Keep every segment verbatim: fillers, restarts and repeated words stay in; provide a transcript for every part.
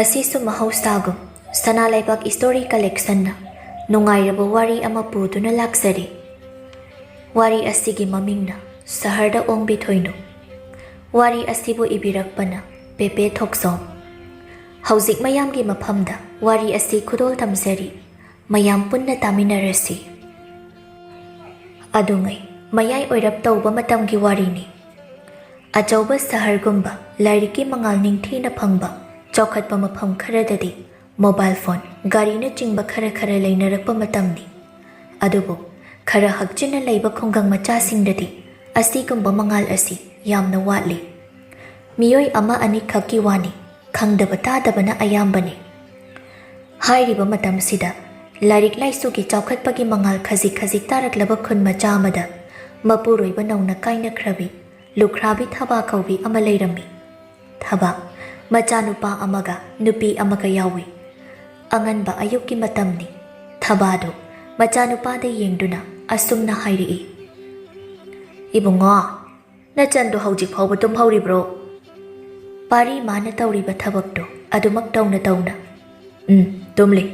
ꯉꯁꯤꯁꯨ ꯃꯍꯧꯁꯥꯒꯨꯝ ꯁꯅꯥ ꯂꯩꯕꯥꯛ ꯏꯁꯇꯣꯔꯤ ꯀꯂꯦꯛꯁꯟꯅ ꯅꯨꯡꯉꯥꯏꯔꯕ ꯋꯥꯔꯤ ꯑꯃ ꯄꯨꯗꯨꯅ ꯂꯥꯛꯆꯔꯤ꯫ ꯋꯥꯔꯤ ꯑꯁꯤꯒꯤ ꯃꯃꯤꯡꯅ ꯁꯍꯔꯗ ꯑꯣꯡꯕꯤ ꯊꯣꯏꯅꯨ꯫ ꯋꯥꯔꯤ ꯑꯁꯤꯕꯨ ꯏꯕꯤꯔꯛꯄꯅ ꯄꯦꯄꯦ ꯊꯣꯛꯆꯣꯝ꯫ ꯍꯧꯖꯤꯛ ꯃꯌꯥꯝꯒꯤ ꯃꯐꯝꯗ ꯋꯥꯔꯤ ꯑꯁꯤ ꯈꯨꯗꯣꯜ ꯇꯝꯖꯔꯤ꯫ ꯃꯌꯥꯝ ꯄꯨꯟꯅ ꯇꯥꯃꯤꯟꯅꯔꯁꯤ꯫ ꯑꯗꯨꯉꯩ ꯃꯌꯥꯏ ꯑꯣꯏꯔꯞ ꯇꯧꯕ ꯃꯇꯝꯒꯤ ꯋꯥꯔꯤꯅꯤ꯫ ꯑꯆꯧꯕ ꯁꯍꯔꯒꯨꯝꯕ ꯂꯥꯏꯔꯤꯛꯀꯤ ꯃꯉꯥꯜ ꯅꯤꯡꯊꯤꯅ ꯐꯪꯕ ꯆꯥꯎꯈꯠꯄ ꯃꯐꯝ ꯈꯔꯗꯗꯤ ꯃꯣꯕꯥꯏꯜ ꯐꯣꯟ, ꯒꯥꯔꯤꯅꯆꯤꯡꯕ ꯈꯔ ꯈꯔ ꯂꯩꯅꯔꯛꯄ ꯃꯇꯝꯅꯤ꯫ ꯑꯗꯨꯕꯨ ꯈꯔ ꯍꯛꯆꯤꯟꯅ ꯂꯩꯕ ꯈꯨꯡꯒꯪ ꯃꯆꯥꯁꯤꯡꯗꯗꯤ ꯑꯁꯤꯒꯨꯝꯕ ꯃꯉꯥꯜ ꯑꯁꯤ ꯌꯥꯝꯅ ꯋꯥꯠꯂꯤ꯫ ꯃꯤꯑꯣꯏ ꯑꯃ ꯑꯅꯤꯈꯛꯀꯤ ꯋꯥꯅꯤ, ꯈꯪꯗꯕ ꯇꯥꯗꯕꯅ ꯑꯌꯥꯝꯕꯅꯤ꯫ ꯍꯥꯏꯔꯤꯕ ꯃꯇꯝꯁꯤꯗ ꯂꯥꯏꯔꯤꯛ ꯂꯥꯏꯁꯨꯒꯤ ꯆꯥꯎꯈꯠꯄꯒꯤ ꯃꯉꯥꯜ ꯈꯖꯤꯛ ꯈꯖꯤꯛ ꯇꯥꯔꯛꯂꯕ ꯈꯨꯟ ꯃꯆꯥ ꯑꯃꯗ ꯃꯄꯨꯔꯣꯏꯕ ꯅꯧꯅ ꯀꯥꯏꯅꯈ꯭ꯔꯕꯤ ꯂꯨꯈ꯭ꯔꯥꯕꯤ ꯊꯕꯥ ꯀꯧꯕꯤ ꯑꯃ ꯂꯩꯔꯝꯃꯤ꯫ ꯊꯕꯥ ꯃꯆꯥꯅꯨꯄꯥ ꯑꯃꯒ ꯅꯨꯄꯤ ꯑꯃꯒ ꯌꯥꯎꯏ꯫ ꯑꯉꯟꯕ ꯑꯌꯨꯛꯀꯤ ꯃꯇꯝꯅꯤ꯫ ꯊꯕꯥꯗꯨ ꯃꯆꯥꯅꯨꯄꯥꯗ ꯌꯦꯡꯗꯨꯅ ꯑꯁꯨꯝꯅ ꯍꯥꯏꯔꯛꯏ, "ꯏꯕꯨꯡꯉꯣ, ꯅꯆꯟꯗꯣ ꯍꯧꯖꯤꯛ ꯐꯥꯎꯕ ꯇꯨꯝꯍꯧꯔꯤꯕ꯭ꯔꯣ?" ꯄꯥꯔꯤ ꯃꯥꯅ ꯇꯧꯔꯤꯕ ꯊꯕꯛꯇꯣ ꯑꯗꯨꯃꯛ ꯇꯧꯅ ꯇꯧꯅ, "ꯎꯝ, ꯇꯨꯝꯂꯤ꯫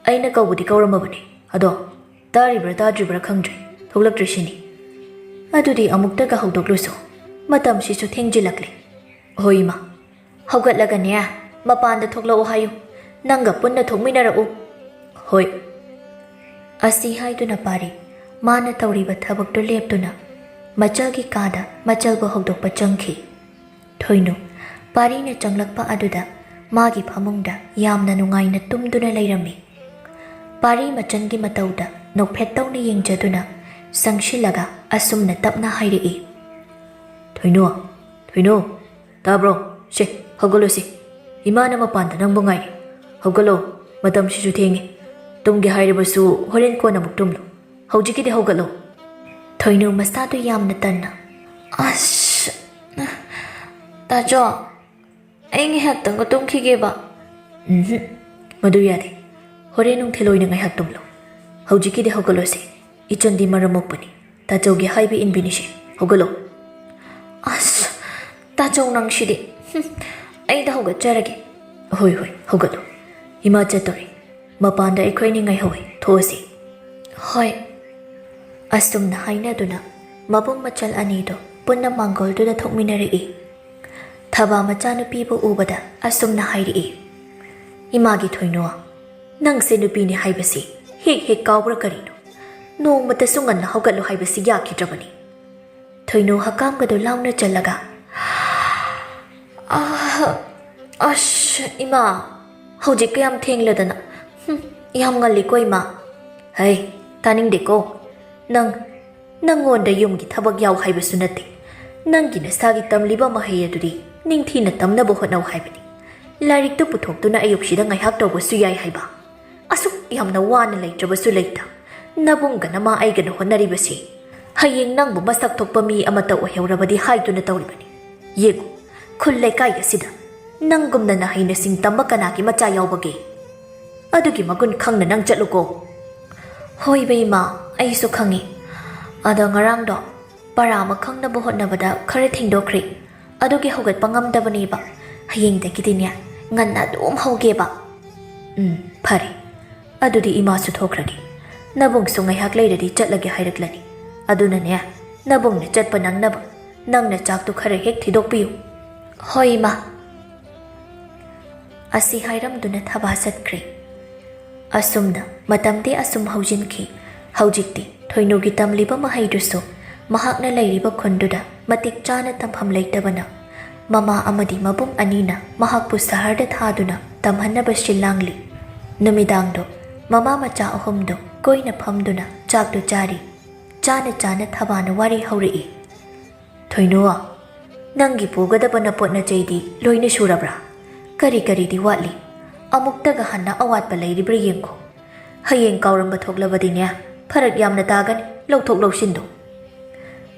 ꯑꯩꯅ ꯀꯧꯕꯗꯤ ꯀꯧꯔꯝꯃꯕꯅꯤ꯫ ꯑꯗꯣ ꯇꯥꯔꯤꯕ꯭ꯔꯥ ꯇꯥꯗ꯭ꯔꯤꯕ꯭ꯔꯥ ꯈꯪꯗ꯭ꯔꯦ, ꯊꯣꯛꯂꯛꯇ꯭ꯔꯤꯁꯤꯅꯤ꯫ ꯑꯗꯨꯗꯤ ꯑꯃꯨꯛꯇꯒ ꯍꯧꯗꯣꯛꯂꯨꯁꯣ, ꯃꯇꯝꯁꯤꯁꯨ ꯊꯦꯡꯖꯤꯜꯂꯛꯂꯦ꯫ ꯍꯣꯏ, ꯏꯃꯥ꯫ ꯍꯧꯒꯠꯂꯒꯅꯦ, ꯃꯄꯥꯟꯗ ꯊꯣꯛꯂꯛꯎ ꯍꯥꯏꯌꯨ꯫ ꯅꯪꯒ ꯄꯨꯟꯅ ꯊꯣꯛꯃꯤꯟꯅꯔꯛꯎ꯫" "ꯍꯣꯏ꯫" ꯑꯁꯤ ꯍꯥꯏꯗꯨꯅ ꯄꯥꯔꯤ ꯃꯥꯅ ꯇꯧꯔꯤꯕ ꯊꯕꯛꯇꯨ ꯂꯦꯞꯇꯨꯅ ꯃꯆꯜꯒꯤ ꯀꯥꯗ ꯃꯆꯜꯕꯨ ꯍꯧꯗꯣꯛꯄ ꯆꯪꯈꯤ꯫ ꯊꯣꯏꯅꯨ ꯄꯥꯔꯤꯅ ꯆꯪꯂꯛꯄ ꯑꯗꯨꯗ ꯃꯥꯒꯤ ꯐꯃꯨꯡꯗ ꯌꯥꯝꯅ ꯅꯨꯡꯉꯥꯏꯅ ꯇꯨꯝꯗꯨꯅ ꯂꯩꯔꯝꯃꯤ꯫ ꯄꯥꯔꯤ ꯃꯆꯟꯒꯤ ꯃꯇꯧꯗ ꯅꯣꯛꯐꯦꯠ ꯇꯧꯅ ꯌꯦꯡꯖꯗꯨꯅ ꯁꯪꯁꯤꯜꯂꯒ ꯑꯁꯨꯝꯅ ꯇꯞꯅ ꯍꯥꯏꯔꯛꯏ, "ꯊꯣꯏꯅꯨ, ꯊꯣꯏꯅꯨ, ꯇꯥꯕ꯭ꯔꯣ? ꯁꯦ, ꯍꯧꯒꯠꯂꯣꯁꯦ꯫ ꯏꯃꯥꯅ ꯃꯄꯥꯟꯗ ꯅꯪꯕꯨ ꯉꯥꯏꯔꯤ꯫ ꯍꯧꯒꯠꯂꯣ, ꯃꯇꯝꯁꯤꯁꯨ ꯊꯦꯡꯉꯦ꯫ ꯇꯨꯝꯒꯦ ꯍꯥꯏꯔꯕꯁꯨ ꯍꯣꯔꯦꯟ ꯀꯣꯟꯅ ꯑꯃꯨꯛ ꯇꯨꯝꯂꯣ꯫ ꯍꯧꯖꯤꯛꯀꯤꯗꯤ ꯍꯧꯒꯠꯂꯣ꯫" ꯊꯣꯏꯅꯨ ꯃꯁꯥꯗꯨ ꯌꯥꯝꯅ ꯇꯟꯅ, "ꯑꯁ, ꯇꯥꯆꯧ, ꯑꯩ ꯉꯥꯏꯍꯥꯛꯇꯪꯒ ꯇꯨꯝꯈꯤꯒꯦꯕ꯫" "ꯎꯝꯍꯨꯝ, ꯃꯗꯨ ꯌꯥꯗꯦ꯫ ꯍꯣꯔꯦꯟ ꯅꯨꯡꯊꯤꯜ ꯑꯣꯏꯅ ꯉꯥꯏꯍꯥꯛ ꯇꯨꯝꯂꯣ꯫ ꯍꯧꯖꯤꯛꯀꯤꯗꯤ ꯍꯧꯒꯠꯂꯣꯁꯦ꯫ ꯏꯆꯟꯗꯤ ꯃꯔꯝ ꯃꯣꯛꯄꯅꯤ꯫ ꯇꯥꯆꯧꯒꯤ ꯍꯥꯏꯕ ꯏꯟꯕꯤꯅꯤꯁꯦ꯫ ꯍꯧꯒꯠꯂꯣ꯫" "ꯑꯁ, ꯇꯥꯆꯧ ꯅꯪꯁꯤꯗꯤ꯫ ꯍꯨꯝ, ꯑꯩꯗ ꯍꯧꯒꯠꯆꯔꯒꯦ꯫" "ꯍꯣꯏ, ꯍꯣꯏ, ꯍꯧꯒꯠꯂꯣ꯫ ꯏꯃꯥ ꯆꯠꯇꯣꯔꯦ꯫ ꯃꯄꯥꯟꯗ ꯑꯩꯈꯣꯏ ꯑꯅꯤ ꯉꯥꯏꯍꯧꯋꯦ꯫ ꯊꯣꯛꯑꯁꯤ꯫" "ꯍꯣꯏ꯫" ꯑꯁꯨꯝꯅ ꯍꯥꯏꯅꯗꯨꯅ ꯃꯕꯨꯡ ꯃꯆꯜ ꯑꯅꯤꯗꯣ ꯄꯨꯟꯅ ꯃꯥꯡꯒꯣꯜꯗꯨꯗ ꯊꯣꯛꯃꯤꯟꯅꯔꯛꯏ꯫ ꯊꯕꯥ ꯃꯆꯥꯅꯨꯄꯤꯕꯨ ꯎꯕꯗ ꯑꯁꯨꯝꯅ ꯍꯥꯏꯔꯛꯏ, "ꯏꯃꯥꯒꯤ ꯊꯣꯏꯅꯣ, ꯅꯪꯁꯦ ꯅꯨꯄꯤꯅꯤ ꯍꯥꯏꯕꯁꯤ ꯍꯦꯛ ꯍꯦꯛ ꯀꯥꯎꯕ꯭ꯔꯥ ꯀꯔꯤꯅꯣ? ꯅꯣꯡꯃꯇꯁꯨ ꯉꯟꯅ ꯍꯧꯒꯠꯂꯨ ꯍꯥꯏꯕꯁꯤ ꯌꯥꯈꯤꯗ꯭ꯔꯕꯅꯤ꯫" ꯊꯣꯏꯅꯨ ꯍꯀꯥꯝꯒꯗꯨ ꯂꯥꯎꯅ ꯆꯜꯂꯒ, "ꯑꯥ, ꯑꯁ, ꯏꯃꯥ, ꯍꯧꯖꯤꯛ ꯀꯌꯥꯝ ꯊꯦꯡꯂꯗꯅ? ꯍꯨꯝ, ꯌꯥꯝ ꯉꯜꯂꯤꯀꯣ, ꯏꯃꯥ꯫" "ꯍꯩ, ꯇꯥꯅꯤꯡꯗꯦꯀꯣ꯫ ꯅꯪ, ꯅꯪꯉꯣꯟꯗ ꯌꯨꯝꯒꯤ ꯊꯕꯛ ꯌꯥꯎ ꯍꯥꯏꯕꯁꯨ ꯅꯠꯇꯦ꯫ ꯅꯪꯒꯤ ꯅꯁꯥꯒꯤ ꯇꯝꯂꯤꯕ ꯃꯍꯩ ꯑꯗꯨꯗꯤ ꯅꯤꯡꯊꯤꯅ ꯇꯝꯅꯕ ꯍꯣꯠꯅꯧ ꯍꯥꯏꯕꯅꯤ꯫ ꯂꯥꯏꯔꯤꯛꯇꯨ ꯄꯨꯊꯣꯛꯇꯨꯅ ꯑꯌꯨꯛꯁꯤꯗ ꯉꯥꯏꯍꯥꯛ ꯇꯧꯕꯁꯨ ꯌꯥꯏ ꯍꯥꯏꯕ꯫ ꯑꯁꯨꯛ ꯌꯥꯝꯅ ꯋꯥꯅ ꯂꯩꯇ꯭ꯔꯕꯁꯨ ꯂꯩꯇ, ꯅꯕꯨꯡꯒ ꯅꯃꯥ ꯑꯩꯒꯅ ꯍꯣꯠꯅꯔꯤꯕꯁꯤ ꯍꯌꯦꯡ ꯅꯪꯕꯨ ꯃꯁꯛ ꯊꯣꯛꯄ ꯃꯤ ꯑꯃꯠꯇ ꯑꯣꯏꯍꯧꯔꯕꯗꯤ ꯍꯥꯏꯗꯨꯅ ꯇꯧꯔꯤꯕꯅꯤ꯫ ꯌꯦꯡꯉꯨ, ꯈꯨꯜ ꯂꯩꯀꯥꯏ ꯑꯁꯤꯗ ꯅꯪꯒꯨꯝꯅ ꯅꯍꯩ ꯅꯁꯤꯡ ꯇꯝꯕ ꯀꯅꯥꯒꯤ ꯃꯆꯥ ꯌꯥꯎꯕꯒꯦ? ꯑꯗꯨꯒꯤ ꯃꯒꯨꯟ ꯈꯪꯅ ꯅꯪ ꯆꯠꯂꯨꯀꯣ꯫" "ꯍꯣꯏꯕ ꯏꯃꯥ, ꯑꯩꯁꯨ ꯈꯪꯉꯤ꯫ ꯑꯗꯣ ꯉꯔꯥꯡꯗꯣ ꯄꯔꯥ ꯑꯃ ꯈꯪꯅꯕ ꯍꯣꯠꯅꯕꯗ ꯈꯔ ꯊꯦꯡꯗꯣꯛꯈ꯭ꯔꯦ꯫ ꯑꯗꯨꯒꯤ ꯍꯧꯒꯠꯄ ꯉꯝꯗꯕꯅꯦꯕ꯫ ꯍꯌꯦꯡꯗꯒꯤꯗꯤꯅꯦ, ꯉꯟꯅ ꯑꯗꯨꯝ ꯍꯧꯒꯦꯕ꯫" "ꯎꯝ, ꯐꯔꯦ꯫ ꯑꯗꯨꯗꯤ ꯏꯃꯥꯁꯨ ꯊꯣꯛꯈ꯭ꯔꯒꯦ꯫ ꯅꯕꯨꯡꯁꯨ ꯉꯥꯏꯍꯥꯛ ꯂꯩꯔꯗꯤ ꯆꯠꯂꯒꯦ ꯍꯥꯏꯔꯛꯂꯅꯤ꯫ ꯑꯗꯨꯅꯅꯦ, ꯅꯕꯨꯡꯅ ꯆꯠꯄ ꯅꯪꯅꯕ ꯅꯪꯅ ꯆꯥꯛꯇꯨ ꯈꯔ ꯍꯦꯛ ꯊꯤꯗꯣꯛꯄꯤꯌꯨ꯫" "ꯍꯣꯏ, ꯏꯃꯥ꯫" ꯑꯁꯤ ꯍꯥꯏꯔꯝꯗꯨꯅ ꯊꯕꯥ ꯆꯠꯈ꯭ꯔꯦ꯫ ꯑꯁꯨꯝꯅ ꯃꯇꯝꯗꯤ ꯑꯁꯨꯝ ꯍꯧꯖꯤꯟꯈꯤ꯫ ꯍꯧꯖꯤꯛꯇꯤ ꯊꯣꯏꯅꯨꯒꯤ ꯇꯝꯂꯤꯕ ꯃꯍꯩꯗꯨꯁꯨ ꯃꯍꯥꯛꯅ ꯂꯩꯔꯤꯕ ꯈꯨꯟꯗꯨꯗ ꯃꯇꯤꯛ ꯆꯥꯅ ꯇꯝꯐꯝ ꯂꯩꯇꯕꯅ, ꯃꯃꯥ ꯑꯃꯗꯤ ꯃꯕꯨꯡ ꯑꯅꯤꯅ ꯃꯍꯥꯛꯄꯨ ꯁꯍꯔꯗ ꯊꯥꯗꯨꯅ ꯇꯝꯍꯟꯅꯕ ꯁꯤꯜ ꯂꯥꯡꯂꯤ꯫ ꯅꯨꯃꯤꯗꯥꯡꯗꯣ ꯃꯃꯥ ꯃꯆꯥ ꯑꯍꯨꯝꯗꯣ ꯀꯣꯏꯅ ꯐꯝꯗꯨꯅ ꯆꯥꯛꯇꯨ ꯆꯥꯔꯤ꯫ ꯆꯥꯅ ꯆꯥꯅ ꯊꯕꯥꯅ ꯋꯥꯔꯤ ꯍꯧꯔꯛꯏ꯫ "ꯊꯣꯏꯅꯨ, ꯅꯪꯒꯤ ꯄꯨꯒꯗꯕ ꯅꯄꯣꯠ ꯅꯆꯩꯗꯤ ꯂꯣꯏꯅ ꯁꯨꯔꯕ꯭ꯔꯥ? ꯀꯔꯤ ꯀꯔꯤꯗꯤ ꯋꯥꯠꯂꯤ? ꯑꯃꯨꯛꯇꯒ ꯍꯟꯅ ꯑꯋꯥꯠꯄ ꯂꯩꯔꯤꯕ꯭ꯔꯥ ꯌꯦꯡꯈꯣ꯫ ꯍꯌꯦꯡ ꯀꯥꯎꯔꯝꯕ ꯊꯣꯛꯂꯕꯗꯤꯅꯦ, ꯐꯔꯛ ꯌꯥꯝꯅ ꯇꯥꯒꯅꯤ ꯂꯧꯊꯣꯛ ꯂꯧꯁꯤꯟꯗꯣ꯫"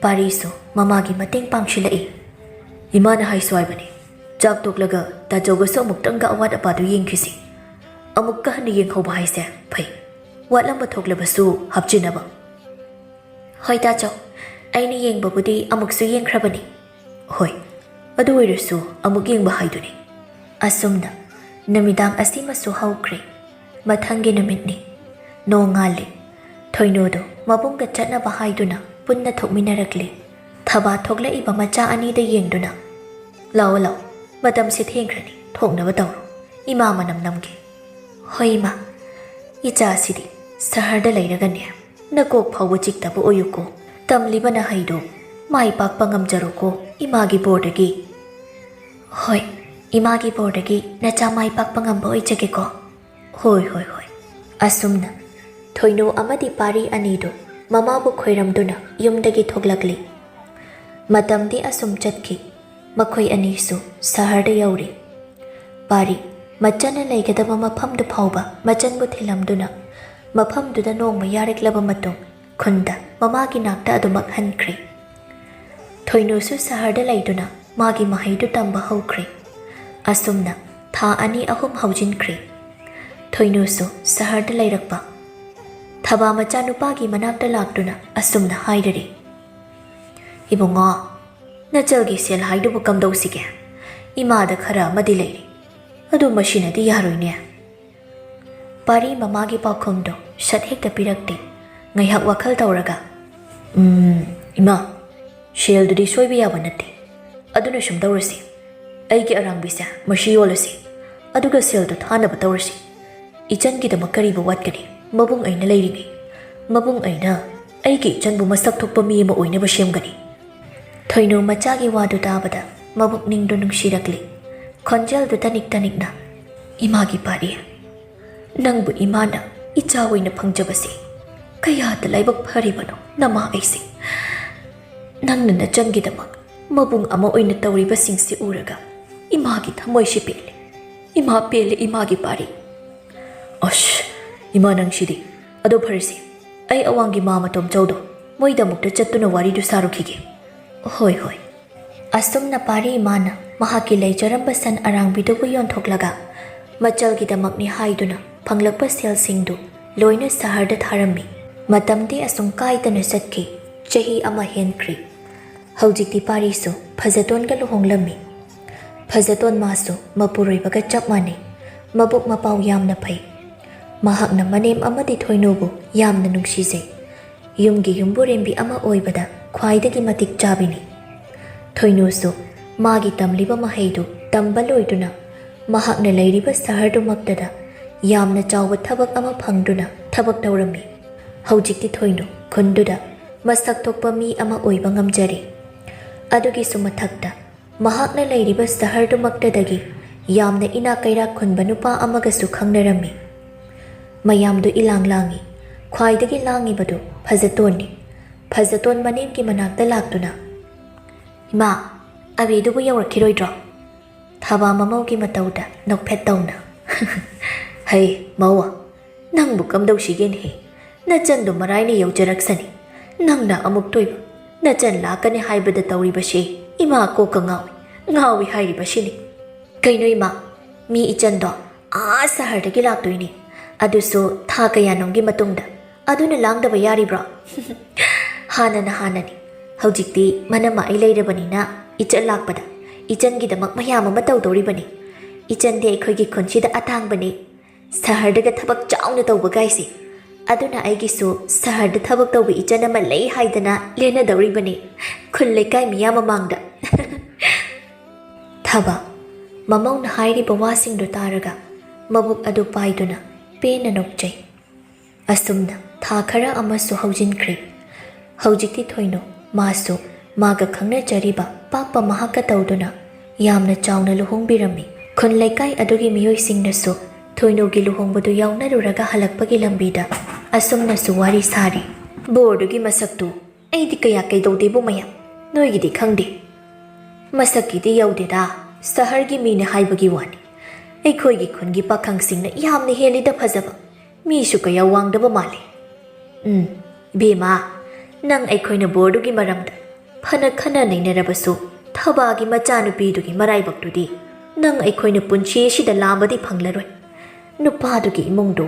ꯄꯥꯔꯤꯁꯨ ꯃꯃꯥꯒꯤ ꯃꯇꯦꯡ ꯄꯥꯡꯁꯤꯜꯂꯛꯏ꯫ "ꯏꯃꯥꯅ ꯍꯥꯏꯁꯨ ꯍꯥꯏꯕꯅꯤ, ꯆꯥꯛ ꯇꯣꯛꯂꯒ ꯇꯥꯆꯧꯒꯁꯨ ꯑꯃꯨꯛꯇꯪꯒ ꯑꯋꯥꯠ ꯑꯄꯥꯗꯨ ꯌꯦꯡꯈꯤꯁꯤ꯫ ꯑꯃꯨꯛꯀ ꯍꯟꯅ ꯌꯦꯡꯍꯧꯕ ꯍꯥꯏꯁꯦ ꯐꯩ꯫ ꯋꯥꯠꯂꯝꯕ ꯊꯣꯛꯂꯕꯁꯨ ꯍꯥꯞꯆꯤꯟꯅꯕ꯫" "ꯍꯣꯏ ꯇꯥꯆꯧ, ꯑꯩꯅ ꯌꯦꯡꯕꯕꯨꯗꯤ ꯑꯃꯨꯛꯁꯨ ꯌꯦꯡꯈ꯭ꯔꯕꯅꯤ꯫" "ꯍꯣꯏ, ꯑꯗꯨ ꯑꯣꯏꯔꯁꯨ ꯑꯃꯨꯛ ꯌꯦꯡꯕ ꯍꯥꯏꯗꯨꯅꯤ꯫" ꯑꯁꯨꯝꯅ ꯅꯨꯃꯤꯗꯥꯡ ꯑꯁꯤꯃꯁꯨ ꯍꯧꯈ꯭ꯔꯦ꯫ ꯃꯊꯪꯒꯤ ꯅꯨꯃꯤꯠꯅꯤ꯫ ꯅꯣꯡꯉꯥꯜꯂꯤ꯫ ꯊꯣꯏꯅꯨꯗꯨ ꯃꯕꯨꯡꯒ ꯆꯠꯅꯕ ꯍꯥꯏꯗꯨꯅ ꯄꯨꯟꯅ ꯊꯣꯛꯃꯤꯟꯅꯔꯛꯂꯤ꯫ ꯊꯕꯥ ꯊꯣꯛꯂꯛꯏꯕ ꯃꯆꯥ ꯑꯅꯤꯗ ꯌꯦꯡꯗꯨꯅ, "ꯂꯥꯛꯑꯣ, ꯂꯥꯛꯑꯣ, ꯃꯇꯝꯁꯤ ꯊꯦꯡꯈ꯭ꯔꯅꯤ, ꯊꯣꯡꯅꯕ ꯇꯧꯔꯣ꯫ ꯏꯃꯥ ꯃꯅꯝ ꯅꯝꯒꯦ꯫" "ꯍꯣꯏ, ꯏꯃꯥ꯫ ꯏꯆꯥꯁꯤꯗꯤ ꯁꯍꯔꯗ ꯂꯩꯔꯒꯅꯦ, ꯅꯀꯣꯛ ꯐꯥꯎꯕ ꯆꯤꯛꯇꯕ ꯑꯣꯏꯌꯨꯀꯣ꯫ ꯇꯝꯂꯤꯕ ꯅꯍꯩꯗꯨ ꯃꯥꯏ ꯄꯥꯛꯄ ꯉꯝꯖꯔꯣꯀꯣ, ꯏꯃꯥꯒꯤ ꯕꯣꯔꯗꯒꯤ꯫" "ꯍꯣꯏ, ꯏꯃꯥꯒꯤ ꯕꯣꯔꯗꯒꯤ ꯅꯆꯥ ꯃꯥꯏ ꯄꯥꯛꯄ ꯉꯝꯕ ꯑꯣꯏꯖꯒꯦꯀꯣ꯫" "ꯍꯣꯏ, ꯍꯣꯏ, ꯍꯣꯏ꯫" ꯑꯁꯨꯝꯅ ꯊꯣꯏꯅꯨ ꯑꯃꯗꯤ ꯄꯥꯔꯤ ꯑꯅꯤꯗꯨ ꯃꯃꯥꯕꯨ ꯈꯣꯏꯔꯝꯗꯨꯅ ꯌꯨꯝꯗꯒꯤ ꯊꯣꯛꯂꯛꯂꯤ꯫ ꯃꯇꯝꯗꯤ ꯑꯁꯨꯝ ꯆꯠꯈꯤ꯫ ꯃꯈꯣꯏ ꯑꯅꯤꯁꯨ ꯁꯍꯔꯗ ꯌꯧꯔꯦ꯫ ꯄꯥꯔꯤ ꯃꯆꯟꯅ ꯂꯩꯒꯗꯕ ꯃꯐꯝꯗꯨ ꯐꯥꯎꯕ ꯃꯆꯟꯕꯨ ꯊꯤꯜꯂꯝꯗꯨꯅ, ꯃꯐꯝꯗꯨꯗ ꯅꯣꯡꯃ ꯌꯥꯔꯛꯂꯕ ꯃꯇꯨꯡ, ꯈꯨꯟꯗ ꯃꯃꯥꯒꯤ ꯅꯥꯛꯇ ꯑꯗꯨꯃꯛ ꯍꯟꯈ꯭ꯔꯦ꯫ ꯊꯣꯏꯅꯨꯁꯨ ꯁꯍꯔꯗ ꯂꯩꯗꯨꯅ ꯃꯥꯒꯤ ꯃꯍꯩꯗꯨ ꯇꯝꯕ ꯍꯧꯈ꯭ꯔꯦ꯫ ꯑꯁꯨꯝꯅ ꯊꯥ ꯑꯅꯤ ꯑꯍꯨꯝ ꯍꯧꯖꯤꯟꯈ꯭ꯔꯦ꯫ ꯊꯣꯏꯅꯨꯁꯨ ꯁꯍꯔꯗ ꯂꯩꯔꯛꯄ꯫ ꯊꯕꯥ ꯃꯆꯥꯅꯨꯄꯥꯒꯤ ꯃꯅꯥꯛꯇ ꯂꯥꯛꯇꯨꯅ ꯑꯁꯨꯝꯅ ꯍꯥꯏꯔꯔꯤ, "ꯏꯕꯨꯡꯉꯣ, ꯅꯆꯜꯒꯤ ꯁꯦꯜ ꯍꯥꯏꯗꯨꯕꯨ ꯀꯝꯗꯧꯁꯤꯒꯦ? ꯏꯃꯥꯗ ꯈꯔ ꯑꯃꯗꯤ ꯂꯩꯔꯤ, ꯑꯗꯨ ꯃꯁꯤꯅꯗꯤ ꯌꯥꯔꯣꯏꯅꯦ꯫" ꯄꯥꯔꯤ ꯃꯃꯥꯒꯤ ꯄꯥꯎꯈꯨꯝꯗꯣ ꯁꯠ ꯍꯦꯛꯇ ꯄꯤꯔꯛꯇꯦ꯫ ꯉꯥꯏꯍꯥꯛ ꯋꯥꯈꯜ ꯇꯧꯔꯒ, "ꯎꯝ, ꯏꯃꯥ, ꯁꯦꯜꯗꯨꯗꯤ ꯁꯣꯏꯕ ꯌꯥꯕ ꯅꯠꯇꯦ꯫ ꯑꯗꯨꯅ ꯁꯨꯝ ꯇꯧꯔꯁꯤ, ꯑꯩꯒꯤ ꯑꯔꯥꯡꯕꯤꯁꯦ ꯃꯁꯤ ꯌꯣꯜꯂꯁꯤ, ꯑꯗꯨꯒ ꯁꯦꯜꯗꯨ ꯊꯥꯅꯕ ꯇꯧꯔꯁꯤ꯫ ꯏꯆꯟꯒꯤꯗꯃꯛ ꯀꯔꯤꯕꯨ ꯋꯥꯠꯀꯅꯤ? ꯃꯕꯨꯡ ꯑꯩꯅ ꯂꯩꯔꯤꯉꯩ꯫ ꯃꯕꯨꯡ ꯑꯩꯅ ꯑꯩꯒꯤ ꯏꯆꯟꯕꯨ ꯃꯁꯛ ꯊꯣꯛꯄ ꯃꯤ ꯑꯃ ꯑꯣꯏꯅꯕ ꯁꯦꯝꯒꯅꯤ꯫" ꯊꯣꯏꯅꯨ ꯃꯆꯥꯒꯤ ꯋꯥꯗꯨ ꯇꯥꯕꯗ ꯃꯕꯨꯛꯅꯤꯡꯗꯨ ꯅꯨꯡꯁꯤꯔꯛꯂꯤ꯫ ꯈꯣꯟꯖꯦꯜꯗꯨ ꯇꯅꯤꯛ ꯇꯅꯤꯛꯅ, "ꯏꯃꯥꯒꯤ ꯄꯥꯔꯤ, ꯅꯪꯕꯨ ꯏꯃꯥꯅ ꯏꯆꯥ ꯑꯣꯏꯅ ꯐꯪꯖꯕꯁꯦ ꯀꯌꯥꯗ ꯂꯥꯏꯕꯛ ꯐꯔꯤꯕꯅꯣ ꯅꯃꯥ ꯑꯩꯁꯦ꯫ ꯅꯪꯅ ꯅꯆꯟꯒꯤꯗꯃꯛ ꯃꯕꯨꯡ ꯑꯃ ꯑꯣꯏꯅ ꯇꯧꯔꯤꯕꯁꯤꯡꯁꯤ ꯎꯔꯒ ꯏꯃꯥꯒꯤ ꯊꯃꯣꯏꯁꯤ ꯄꯦꯜꯂꯦ꯫ ꯏꯃꯥ ꯄꯦꯜꯂꯦ, ꯏꯃꯥꯒꯤ ꯄꯥꯔꯤ꯫" "ꯑꯁ, ꯏꯃꯥ ꯅꯪꯁꯤꯗꯤ꯫ ꯑꯗꯣ ꯐꯔꯦꯁꯦ, ꯑꯩ ꯑꯋꯥꯡꯒꯤ ꯃꯥ ꯃꯇꯣꯝꯆꯧꯗꯣ ꯃꯣꯏꯗꯃꯛꯇ ꯆꯠꯇꯨꯅ ꯋꯥꯔꯤꯗꯨ ꯁꯥꯔꯨꯈꯤꯒꯦ꯫" "ꯍꯣꯏ, ꯍꯣꯏ꯫" ꯑꯁꯨꯝꯅ ꯄꯥꯔꯤ ꯏꯃꯥꯅ ꯃꯍꯥꯛꯀꯤ ꯂꯩꯖꯔꯝꯕ ꯁꯟ ꯑꯔꯥꯡꯕꯤꯗꯨꯕꯨ ꯌꯣꯟꯊꯣꯛꯂꯒ ꯃꯆꯜꯒꯤꯗꯃꯛꯅꯤ ꯍꯥꯏꯗꯨꯅ ꯐꯪꯂꯛꯄ ꯁꯦꯜꯁꯤꯡꯗꯨ ꯂꯣꯏꯅ ꯁꯍꯔꯗ ꯊꯥꯔꯝꯃꯤ꯫ ꯃꯇꯝꯗꯤ ꯑꯁꯨꯝ ꯀꯥꯏꯗꯅ ꯆꯠꯈꯤ꯫ ꯆꯍꯤ ꯑꯃ ꯍꯦꯟꯈ꯭ꯔꯤ꯫ ꯍꯧꯖꯤꯛꯇꯤ ꯄꯥꯔꯤꯁꯨ ꯐꯖꯇꯣꯟꯒ ꯂꯨꯍꯣꯡꯂꯝꯃꯤ꯫ ꯐꯖꯇꯣꯟ ꯃꯥꯁꯨ ꯃꯄꯨꯔꯣꯏꯕꯒ ꯆꯞ ꯃꯥꯟꯅꯩ꯫ ꯃꯕꯨꯛ ꯃꯄꯥꯎ ꯌꯥꯝꯅ ꯐꯩ꯫ ꯃꯍꯥꯛꯅ ꯃꯅꯦꯝ ꯑꯃꯗꯤ ꯊꯣꯏꯅꯨꯕꯨ ꯌꯥꯝꯅ ꯅꯨꯡꯁꯤꯖꯩ꯫ ꯌꯨꯝꯒꯤ ꯌꯨꯝꯕꯨꯔꯦꯝꯕꯤ ꯑꯃ ꯑꯣꯏꯕꯗ ꯈ꯭ꯋꯥꯏꯗꯒꯤ ꯃꯇꯤꯛ ꯆꯥꯕꯤꯅꯤ꯫ ꯊꯣꯏꯅꯨꯁꯨ ꯃꯥꯒꯤ ꯇꯝꯂꯤꯕ ꯃꯍꯩꯗꯨ ꯇꯝꯕ ꯂꯣꯏꯗꯨꯅ ꯃꯍꯥꯛꯅ ꯂꯩꯔꯤꯕ ꯁꯍꯔꯗꯨꯃꯛꯇꯗ ꯌꯥꯝꯅ ꯆꯥꯎꯕ ꯊꯕꯛ ꯑꯃ ꯐꯪꯗꯨꯅ ꯊꯕꯛ ꯇꯧꯔꯝꯃꯤ꯫ ꯍꯧꯖꯤꯛꯇꯤ ꯊꯣꯏꯅꯨ ꯈꯨꯟꯗꯨꯗ ꯃꯁꯛ ꯊꯣꯛꯄ ꯃꯤ ꯑꯃ ꯑꯣꯏꯕ ꯉꯝꯖꯔꯦ꯫ ꯑꯗꯨꯒꯤꯁꯨ ꯃꯊꯛꯇ ꯃꯍꯥꯛꯅ ꯂꯩꯔꯤꯕ ꯁꯍꯔꯗꯨꯃꯛꯇꯗꯒꯤ ꯌꯥꯝꯅ ꯏꯅꯥꯛ ꯀꯩꯔꯥꯛ ꯈꯨꯟꯕ ꯅꯨꯄꯥ ꯑꯃꯒꯁꯨ ꯈꯪꯅꯔꯝꯃꯤ꯫ ꯃꯌꯥꯝꯗꯨ ꯏꯂꯥꯡ ꯂꯥꯡꯏ꯫ ꯈ꯭ꯋꯥꯏꯗꯒꯤ ꯂꯥꯡꯉꯤꯕꯗꯨ ꯐꯖꯇꯣꯟꯅꯤ꯫ ꯐꯖꯇꯣꯟ ꯃꯅꯦꯝꯒꯤ ꯃꯅꯥꯛꯇ ꯂꯥꯛꯇꯨꯅ, "ꯏꯃꯥ, ꯑꯕꯦꯗꯨꯕꯨ ꯌꯧꯔꯛꯈꯤꯔꯣꯏꯗ꯭ꯔꯣ?" ꯊꯕꯥ ꯃꯃꯧꯒꯤ ꯃꯇꯧꯗ ꯅꯣꯛꯐꯦꯠ ꯇꯧꯅ, "ꯍꯩ, ꯃꯧ, ꯅꯪꯕꯨ ꯀꯝꯗꯧꯁꯤꯒꯦꯅꯦꯍꯦ? ꯅꯆꯟꯗꯣ ꯃꯔꯥꯏꯅ ꯌꯧꯖꯔꯛꯁꯅꯤ꯫ ꯅꯪꯅ ꯑꯃꯨꯛꯇꯣꯏꯕ ꯅꯆꯟ ꯂꯥꯛꯀꯅꯤ ꯍꯥꯏꯕꯗ ꯇꯧꯔꯤꯕꯁꯦ ꯏꯃꯥ ꯀꯣꯛꯀ ꯉꯥꯎꯏ, ꯉꯥꯎꯏ ꯍꯥꯏꯔꯤꯕꯁꯤꯅꯤ꯫ ꯀꯩꯅꯣ ꯏꯃꯥ, ꯃꯤ ꯏꯆꯟꯗꯣ ꯑꯥ ꯁꯍꯔꯗꯒꯤ ꯂꯥꯛꯇꯣꯏꯅꯤ, ꯑꯗꯨꯁꯨ ꯊꯥ ꯀꯌꯥꯅꯣꯝꯒꯤ ꯃꯇꯨꯡꯗ꯫ ꯑꯗꯨꯅ ꯂꯥꯡꯗꯕ ꯌꯥꯔꯤꯕ꯭ꯔꯣ?" "ꯍꯥꯟꯅꯅ ꯍꯥꯟꯅꯅꯤ꯫ ꯍꯧꯖꯤꯛꯇꯤ ꯃꯅꯝꯃ ꯑꯩ ꯂꯩꯔꯕꯅꯤꯅ ꯏꯆꯟ ꯂꯥꯛꯄꯗ ꯏꯆꯟꯒꯤꯗꯃꯛ ꯃꯌꯥꯝ ꯑꯃ ꯇꯧꯗꯧꯔꯤꯕꯅꯤ꯫ ꯏꯆꯟꯗꯤ ꯑꯩꯈꯣꯏꯒꯤ ꯈꯨꯟꯁꯤꯗ ꯑꯇꯥꯡꯕꯅꯤ꯫ ꯁꯍꯔꯗꯒ ꯊꯕꯛ ꯆꯥꯎꯅ ꯇꯧꯕꯒꯥꯏꯁꯦ꯫ ꯑꯗꯨꯅ ꯑꯩꯒꯤꯁꯨ ꯁꯍꯔꯗ ꯊꯕꯛ ꯇꯧꯕ ꯏꯆꯟ ꯑꯃ ꯂꯩ ꯍꯥꯏꯗꯅ ꯂꯦꯟꯅꯗꯧꯔꯤꯕꯅꯤ, ꯈꯨꯜ ꯂꯩꯀꯥꯏ ꯃꯤꯌꯥꯝ ꯃꯃꯥꯡꯗ꯫" ꯊꯕ, ꯃꯃꯧꯅ ꯍꯥꯏꯔꯤꯕ ꯋꯥꯁꯤꯡꯗꯨ ꯇꯥꯔꯒ ꯃꯕꯨꯛ ꯑꯗꯨ ꯄꯥꯏꯗꯨꯅ ꯄꯦꯟꯅ ꯅꯣꯛꯆꯩ꯫ ꯑꯁꯨꯝꯅ ꯊꯥ ꯈꯔ ꯑꯃꯁꯨ ꯍꯧꯖꯤꯟꯈ꯭ꯔꯦ꯫ ꯍꯧꯖꯤꯛꯇꯤ ꯊꯣꯏꯅꯨ ꯃꯥꯁꯨ ꯃꯥꯒ ꯈꯪꯅꯖꯔꯤꯕ ꯄꯥꯛꯄ ꯃꯍꯥꯛꯀ ꯇꯧꯗꯨꯅ ꯌꯥꯝꯅ ꯆꯥꯎꯅ ꯂꯨꯍꯣꯡꯕꯤꯔꯝꯃꯤ꯫ ꯈꯨꯟ ꯂꯩꯀꯥꯏ ꯑꯗꯨꯒꯤ ꯃꯤꯑꯣꯏꯁꯤꯡꯅꯁꯨ ꯊꯣꯏꯅꯨꯒꯤ ꯂꯨꯍꯣꯡꯕꯗꯨ ꯌꯥꯎꯅꯔꯨꯔꯒ ꯍꯜꯂꯛꯄꯒꯤ ꯂꯝꯕꯤꯗ ꯑꯁꯨꯝꯅꯁꯨ ꯋꯥꯔꯤ ꯁꯥꯔꯤ꯫ "ꯕꯣꯔꯗꯨꯒꯤ ꯃꯁꯛꯇꯨ ꯑꯩꯗꯤ ꯀꯌꯥ ꯀꯩꯗꯧꯗꯦꯕꯨ ꯃꯌꯥꯝ, ꯅꯣꯏꯒꯤꯗꯤ ꯈꯪꯗꯦ꯫ ꯃꯁꯛꯀꯤꯗꯤ ꯌꯧꯗꯦꯗ, ꯁꯍꯔꯒꯤ ꯃꯤꯅ ꯍꯥꯏꯕꯒꯤ ꯋꯥꯅꯤ꯫ ꯑꯩꯈꯣꯏꯒꯤ ꯈꯨꯟꯒꯤ ꯄꯥꯈꯪꯁꯤꯡꯅ ꯌꯥꯝꯅ ꯍꯦꯜꯂꯤꯗ ꯐꯖꯕ꯫ ꯃꯤꯁꯨ ꯀꯌꯥ ꯋꯥꯡꯗꯕ ꯃꯥꯜꯂꯤ꯫ ꯎꯝ, ꯏꯕꯦꯝꯃ, ꯅꯪ ꯑꯩꯈꯣꯏꯅ ꯕꯣꯔꯗꯨꯒꯤ ꯃꯔꯝꯗ ꯐꯅ ꯈꯟꯅ ꯅꯩꯅꯔꯕꯁꯨ, ꯊꯕꯥꯒꯤ ꯃꯆꯥꯅꯨꯄꯤꯗꯨꯒꯤ ꯃꯔꯥꯏꯕꯛꯇꯨꯗꯤ ꯅꯪ ꯑꯩꯈꯣꯏꯅ ꯄꯨꯟꯁꯤ ꯑꯁꯤꯗ ꯂꯥꯝꯕꯗꯤ ꯐꯪꯂꯔꯣꯏ꯫ ꯅꯨꯄꯥꯗꯨꯒꯤ ꯏꯃꯨꯡꯗꯨ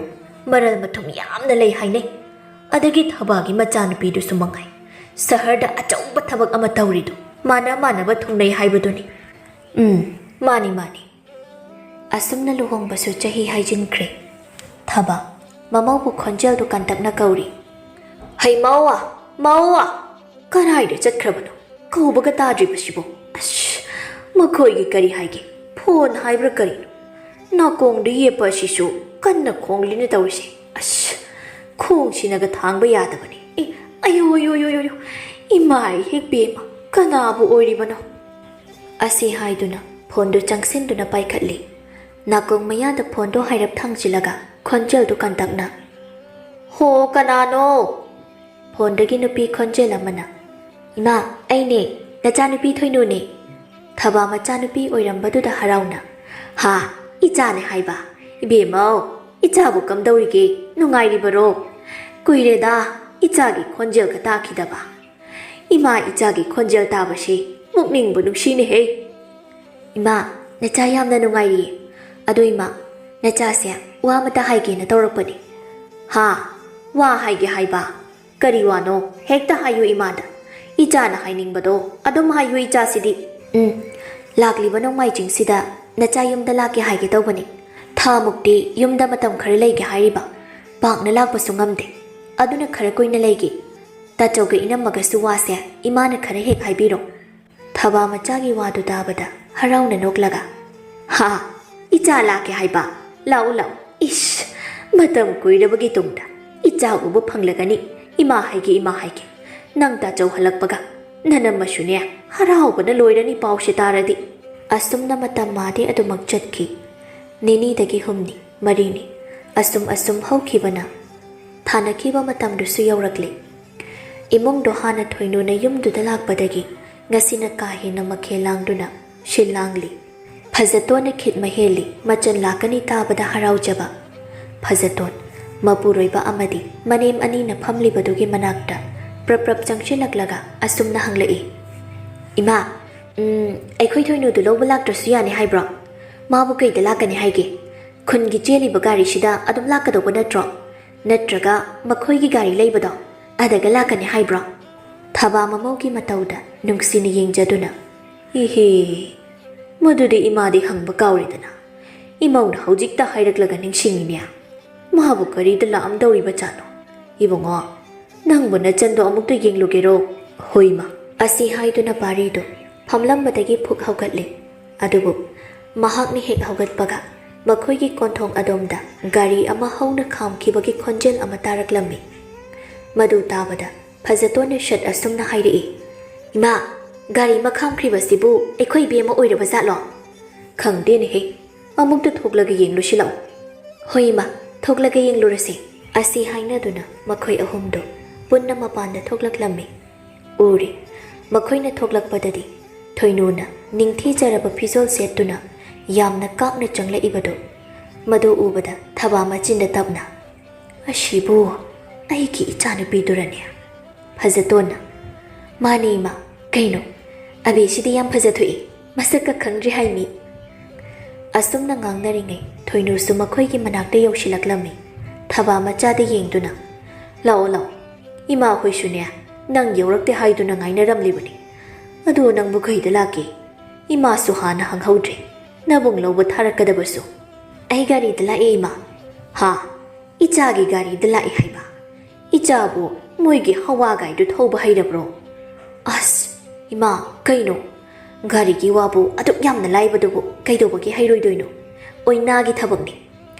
ꯃꯔꯜ ꯃꯊꯨꯝ ꯌꯥꯝꯅ ꯂꯩ ꯍꯥꯏꯅꯩ꯫ ꯑꯗꯒꯤ ꯊꯕꯥꯒꯤ ꯃꯆꯥꯅꯨꯄꯤꯗꯨꯁꯨ ꯃꯉꯥꯏ, ꯁꯍꯔꯗ ꯑꯆꯧꯕ ꯊꯕꯛ ꯑꯃ ꯇꯧꯔꯤꯗꯨ ꯃꯥꯟꯅ ꯃꯥꯟꯅꯕ ꯊꯨꯡꯅꯩ ꯍꯥꯏꯕꯗꯨꯅꯤ꯫" "ꯎꯝ, ꯃꯥꯅꯤ, ꯃꯥꯅꯤ꯫ ꯑꯁꯨꯝꯅ ꯂꯨꯍꯣꯡꯕꯁꯨ ꯆꯍꯤ ꯍꯥꯏꯖꯤꯟꯈ꯭ꯔꯦ꯫ ꯊꯕ, ꯃꯃꯧꯕꯨ ꯈꯣꯟꯖꯦꯜꯗꯨ ꯀꯟꯇꯛꯅ ꯀꯧꯔꯤ꯫ "ꯍꯩ ꯃꯧꯋꯥ, ꯃꯧꯋꯥ! ꯀꯗꯥꯏꯗ ꯆꯠꯈ꯭ꯔꯕꯅꯣ? ꯀꯧꯕꯒ ꯇꯥꯗ꯭ꯔꯤꯕꯁꯤꯕꯨ꯫ ꯑꯁ, ꯃꯈꯣꯏꯒꯤ ꯀꯔꯤ ꯍꯥꯏꯒꯦ? ꯐꯣꯟ ꯍꯥꯏꯕ꯭ꯔꯥ ꯀꯔꯤꯅꯣ? ꯅꯥꯀꯣꯡꯗ ꯌꯦꯞꯄ ꯑꯁꯤꯁꯨ ꯀꯟꯅ ꯈꯣꯡꯂꯤꯅ ꯇꯧꯔꯤꯁꯦ꯫ ꯑꯁ, ꯈꯣꯡꯁꯤꯅꯒ ꯊꯥꯡꯕ ꯌꯥꯗꯕꯅꯤ꯫ ꯑꯦ, ꯑꯌꯣ, ꯑꯌꯣ, ꯑꯌꯣ, ꯑꯌꯣ, ꯏꯃꯥꯏ ꯍꯦꯛ ꯄꯦꯝꯃ, ꯀꯅꯥꯕꯨ ꯑꯣꯏꯔꯤꯕꯅꯣ?" ꯑꯁꯤ ꯍꯥꯏꯗꯨꯅ ꯐꯣꯟꯗꯨ ꯆꯪꯁꯤꯟꯗꯨꯅ ꯄꯥꯏꯈꯠꯂꯤ꯫ ꯅꯥꯀꯣꯡ ꯃꯌꯥꯗ ꯐꯣꯟꯗꯨ ꯍꯥꯏꯔꯞ ꯊꯥꯡꯖꯤꯜꯂꯒ ꯈꯣꯟꯖꯦꯜꯗꯨ ꯀꯟꯇꯛꯅ, "ꯍꯣ, ꯀꯅꯥꯅꯣ?" ꯐꯣꯟꯗꯒꯤ ꯅꯨꯄꯤ ꯈꯣꯟꯖꯦꯜ ꯑꯃꯅ, "ꯏꯃꯥ, ꯑꯩꯅꯦ, ꯅꯆꯥꯅꯨꯄꯤ ꯊꯣꯏꯅꯨꯅꯦ꯫" ꯊꯕꯥ ꯃꯆꯥꯅꯨꯄꯤ ꯑꯣꯏꯔꯝꯕꯗꯨꯗ ꯍꯔꯥꯎꯅ, "ꯍꯥ, ꯏꯆꯥꯅꯦ ꯍꯥꯏꯕ? ꯏꯕꯦꯝꯃꯧ, ꯏꯆꯥꯕꯨ ꯀꯝꯗꯧꯔꯤꯒꯦ? ꯅꯨꯡꯉꯥꯏꯔꯤꯕꯔꯣ? ꯀꯨꯏꯔꯦꯗ ꯏꯆꯥꯒꯤ ꯈꯣꯟꯖꯦꯜꯒ ꯇꯥꯈꯤꯗꯕ꯫ ꯏꯃꯥ, ꯏꯆꯥꯒꯤ ꯈꯣꯟꯖꯦꯜ ꯇꯥꯕꯁꯤ ꯄꯨꯛꯅꯤꯡꯕꯨ ꯅꯨꯡꯁꯤꯅꯦꯍꯦ꯫" "ꯏꯃꯥ, ꯅꯆꯥ ꯌꯥꯝꯅ ꯅꯨꯡꯉꯥꯏꯔꯤꯌꯦ꯫ ꯑꯗꯣ ꯏꯃꯥ, ꯅꯆꯥꯁꯦ ꯋꯥ ꯑꯃꯇ ꯍꯥꯏꯒꯦꯅ ꯇꯧꯔꯛꯄꯅꯦ꯫" "ꯍꯥ? ꯋꯥ ꯍꯥꯏꯒꯦ ꯍꯥꯏꯕ? ꯀꯔꯤ ꯋꯥꯅꯣ? ꯍꯦꯛꯇ ꯍꯥꯏꯌꯨ ꯏꯃꯥꯗ꯫ ꯏꯆꯥꯅ ꯍꯥꯏꯅꯤꯡꯕꯗꯣ ꯑꯗꯨꯝ ꯍꯥꯏꯌꯨ ꯏꯆꯥꯁꯤꯗꯤ꯫" "ꯎꯝ, ꯂꯥꯛꯂꯤꯕ ꯅꯣꯡꯃꯥꯏꯖꯤꯡꯁꯤꯗ ꯅꯆꯥ ꯌꯨꯝꯗ ꯂꯥꯛꯀꯦ ꯍꯥꯏꯒꯦ ꯇꯧꯕꯅꯤ꯫ ꯊꯥꯃꯨꯛꯇꯤ ꯌꯨꯝꯗ ꯃꯇꯝ ꯈꯔ ꯂꯩꯒꯦ ꯍꯥꯏꯔꯤꯕ꯫ ꯄꯥꯛꯅ ꯂꯥꯛꯄꯁꯨ ꯉꯝꯗꯦ꯫ ꯑꯗꯨꯅ ꯈꯔ ꯀꯨꯏꯅ ꯂꯩꯒꯦ꯫ ꯇꯥꯆꯧꯒ ꯏꯅꯝꯃꯒꯁꯨ ꯋꯥꯁꯦ ꯏꯃꯥꯅ ꯈꯔ ꯍꯦꯛ ꯍꯥꯏꯕꯤꯔꯣ꯫" ꯊꯕꯥ ꯃꯆꯥꯒꯤ ꯋꯥꯗꯨ ꯇꯥꯕꯗ ꯍꯔꯥꯎꯅ ꯅꯣꯛꯂꯒ, "ꯍꯥ, ꯏꯆꯥ ꯂꯥꯛꯀꯦ ꯍꯥꯏꯕ? ꯂꯥꯛꯎ, ꯂꯥꯛꯎ꯫ ꯏꯁ, ꯃꯇꯝ ꯀꯨꯏꯔꯕꯒꯤ ꯇꯨꯡꯗ ꯏꯆꯥ ꯎꯕ ꯐꯪꯂꯒꯅꯤ꯫ ꯏꯃꯥ ꯍꯥꯏꯒꯦ, ꯏꯃꯥ ꯍꯥꯏꯒꯦ꯫ ꯅꯪ ꯇꯥꯆꯧ ꯍꯜꯂꯛꯄꯒ ꯅꯅꯝꯃꯁꯨꯅꯦ ꯍꯔꯥꯎꯕꯅ ꯂꯣꯏꯔꯅꯤ ꯄꯥꯎꯁꯦ ꯇꯥꯔꯗꯤ꯫" ꯑꯁꯨꯝꯅ ꯃꯇꯝ ꯃꯥꯗꯤ ꯑꯗꯨꯃꯛ ꯆꯠꯈꯤ꯫ ꯅꯤꯅꯤꯗꯒꯤ ꯍꯨꯝꯅꯤ, ꯃꯔꯤꯅꯤ, ꯑꯁꯨꯝ ꯑꯁꯨꯝ ꯍꯧꯈꯤꯕꯅ ꯊꯥꯅꯈꯤꯕ ꯃꯇꯝꯗꯨꯁꯨ ꯌꯧꯔꯛꯂꯤ꯫ ꯏꯃꯨꯡꯗꯣ ꯍꯥꯟꯅ ꯊꯣꯏꯅꯨꯅ ꯌꯨꯝꯗꯨꯗ ꯂꯥꯛꯄꯗꯒꯤ ꯉꯁꯤꯅ ꯀꯥ ꯍꯦꯟꯅ ꯃꯈꯦꯜ ꯂꯥꯡꯗꯨꯅ ꯁꯤꯜ ꯂꯥꯡꯂꯤ꯫ ꯐꯖꯇꯣꯟꯅ ꯈꯤꯠ ꯃꯍꯦꯜꯂꯤ, ꯃꯆꯟ ꯂꯥꯛꯀꯅꯤ ꯇꯥꯕꯗ ꯍꯔꯥꯎꯖꯕ꯫ ꯐꯖꯇꯣꯟ, ꯃꯄꯨꯔꯣꯏꯕ ꯑꯃꯗꯤ ꯃꯅꯦꯝ ꯑꯅꯤꯅ ꯐꯝꯂꯤꯕꯗꯨꯒꯤ ꯃꯅꯥꯛꯇ ꯄ꯭ꯔꯞ ꯄ꯭ꯔꯞ ꯆꯪꯁꯤꯜꯂꯛꯂꯒ ꯑꯁꯨꯝꯅ ꯍꯪꯂꯛꯏ, "ꯏꯃꯥ, ꯎꯝ, ꯑꯩꯈꯣꯏ ꯊꯣꯏꯅꯨꯗꯨ ꯂꯧꯕ ꯂꯥꯛꯇ꯭ꯔꯁꯨ ꯌꯥꯅꯤ ꯍꯥꯏꯕ꯭ꯔꯣ? ꯃꯥꯕꯨ ꯀꯩꯗ ꯂꯥꯛꯀꯅꯤ ꯍꯥꯏꯒꯦ? ꯈꯨꯟꯒꯤ ꯆꯦꯜꯂꯤꯕ ꯒꯥꯔꯤꯁꯤꯗ ꯑꯗꯨꯝ ꯂꯥꯛꯀꯗꯧꯕ ꯅꯠꯇ꯭ꯔꯣ? ꯅꯠꯇ꯭ꯔꯒ ꯃꯈꯣꯏꯒꯤ ꯒꯥꯔꯤ ꯂꯩꯕꯗꯣ ꯑꯗꯒ ꯂꯥꯛꯀꯅꯤ ꯍꯥꯏꯕ꯭ꯔꯣ?" ꯊꯕꯥ ꯃꯃꯧꯒꯤ ꯃꯇꯧꯗ ꯅꯨꯡꯁꯤꯅ ꯌꯦꯡꯖꯗꯨꯅ, "ꯏꯍꯦ, ꯃꯗꯨꯗꯤ ꯏꯃꯥꯗꯤ ꯍꯪꯕ ꯀꯥꯎꯔꯦꯗꯅ꯫ ꯏꯃꯧꯅ ꯍꯧꯖꯤꯛꯇ ꯍꯥꯏꯔꯛꯂꯒ ꯅꯤꯡꯁꯤꯡꯉꯤꯅꯦ꯫ ꯃꯥꯕꯨ ꯀꯔꯤꯗ ꯂꯥꯛꯑꯝꯗꯧꯔꯤꯕ ꯖꯥꯠꯅꯣ? ꯏꯕꯨꯡꯉꯣ, ꯅꯪꯕꯨ ꯅꯆꯟꯗꯣ ꯑꯃꯨꯛꯇ ꯌꯦꯡꯂꯨꯒꯦꯔꯣ? ꯍꯣꯏ ꯏꯃꯥ꯫ ꯑꯁꯤ ꯍꯥꯏꯗꯨꯅ ꯄꯥꯔꯤꯗꯨ ꯐꯝꯂꯝꯕꯗꯒꯤ ꯐꯨꯛ ꯍꯧꯒꯠꯂꯦ꯫ ꯑꯗꯨꯕꯨ ꯃꯍꯥꯛꯅ ꯍꯦꯛ ꯍꯧꯒꯠꯄꯒ ꯃꯈꯣꯏꯒꯤ ꯀꯣꯟꯊꯣꯡ ꯑꯗꯣꯝꯗ ꯒꯥꯔꯤ ꯑꯃ ꯍꯧꯅ ꯈꯥꯝꯈꯤꯕꯒꯤ ꯈꯣꯟꯖꯦꯜ ꯑꯃ ꯇꯥꯔꯛꯂꯝꯃꯤ꯫ ꯃꯗꯨ ꯇꯥꯕꯗ ꯐꯖꯇꯣꯟꯅ ꯁꯠ ꯑꯁꯨꯝꯅ ꯍꯥꯏꯔꯛꯏ, "ꯏꯃꯥ, ꯒꯥꯔꯤ ꯑꯃ ꯈꯥꯝꯈ꯭ꯔꯤꯕꯁꯤꯕꯨ ꯑꯩꯈꯣꯏ ꯏꯕꯦꯝꯃ ꯑꯣꯏꯔꯕ ꯖꯥꯠꯂꯣ?" "ꯈꯪꯗꯦꯅꯦꯍꯦ, ꯑꯃꯨꯛꯇ ꯊꯣꯛꯂꯒ ꯌꯦꯡꯂꯨꯁꯤ ꯂꯥꯛꯑꯣ꯫" "ꯍꯣꯏ ꯏꯃꯥ, ꯊꯣꯛꯂꯒ ꯌꯦꯡꯂꯨꯔꯁꯤ꯫" ꯑꯁꯤ ꯍꯥꯏꯅꯗꯨꯅ ꯃꯈꯣꯏ ꯑꯍꯨꯝꯗꯨ ꯄꯨꯟꯅ ꯃꯄꯥꯟꯗ ꯊꯣꯛꯂꯛꯂꯝꯃꯤ꯫ ꯎꯔꯦ, ꯃꯈꯣꯏꯅ ꯊꯣꯛꯂꯛꯄꯗꯗꯤ ꯊꯣꯏꯅꯨꯅ ꯅꯤꯡꯊꯤꯖꯔꯕ ꯐꯤꯖꯣꯜ ꯁꯦꯠꯇꯨꯅ ꯌꯥꯝꯅ ꯀꯥꯛꯅ ꯆꯪꯂꯛꯏꯕꯗꯨ꯫ ꯃꯗꯨ ꯎꯕꯗ ꯊꯕꯥ ꯃꯆꯤꯟꯗ ꯇꯞꯅ, "ꯑꯁꯤꯕꯨ ꯑꯩꯒꯤ ꯏꯆꯥꯅꯨꯄꯤꯗꯨꯔꯅꯦ?" ꯐꯖꯇꯣꯟꯅ, "ꯃꯥꯅꯦ ꯏꯃꯥ, ꯀꯩꯅꯣ? ꯑꯕꯦꯁꯤꯗꯤ ꯌꯥꯝ ꯐꯖꯊꯣꯛꯏ, ꯃꯁꯛꯀ ꯈꯪꯗ꯭ꯔꯤ ꯍꯥꯏꯃꯤ꯫" ꯑꯁꯨꯝꯅ ꯉꯥꯡꯅꯔꯤꯉꯩ ꯊꯣꯏꯅꯨꯁꯨ ꯃꯈꯣꯏꯒꯤ ꯃꯅꯥꯛꯇ ꯌꯧꯁꯤꯜꯂꯛꯂꯝꯃꯤ꯫ ꯊꯕꯥ ꯃꯆꯥꯗ ꯌꯦꯡꯗꯨꯅ, "ꯂꯥꯛꯑꯣ, ꯂꯥꯛꯑꯣ, ꯏꯃꯥ ꯍꯣꯏꯁꯨꯅꯦ ꯅꯪ ꯌꯧꯔꯛꯇꯦ ꯍꯥꯏꯗꯨꯅ ꯉꯥꯏꯅꯔꯝꯂꯤꯕꯅꯤ꯫ ꯑꯗꯨ ꯅꯪꯕꯨ ꯀꯩꯗ ꯂꯥꯛꯀꯦ? ꯏꯃꯥꯁꯨ ꯍꯥꯟꯅ ꯍꯪꯍꯧꯗ꯭ꯔꯦ, ꯅꯕꯨꯡ ꯂꯧꯕ ꯊꯥꯔꯛꯀꯗꯕꯁꯨ꯫" "ꯑꯩ ꯒꯥꯔꯤꯗ ꯂꯥꯛꯑꯦ ꯏꯃꯥ꯫" "ꯍꯥ? ꯏꯆꯥꯒꯤ ꯒꯥꯔꯤꯗ ꯂꯥꯛꯑꯦ ꯍꯥꯏꯕ? ꯏꯆꯥꯕꯨ ꯃꯣꯏꯒꯤ ꯍꯋꯥꯒꯥꯏꯗꯨ ꯊꯧꯕ ꯍꯩꯔꯕ꯭ꯔꯣ?" "ꯑꯁ, ꯏꯃꯥ, ꯀꯩꯅꯣ? ꯒꯥꯔꯤꯒꯤ ꯋꯥꯕꯨ ꯑꯗꯨꯛ ꯌꯥꯝꯅ ꯂꯥꯏꯕꯗꯨꯕꯨ ꯀꯩꯗꯧꯕꯒꯤ ꯍꯩꯔꯣꯏꯗꯣꯏꯅꯣ? ꯑꯣꯏꯅꯥꯒꯤ ꯊꯕꯛꯅꯤ꯫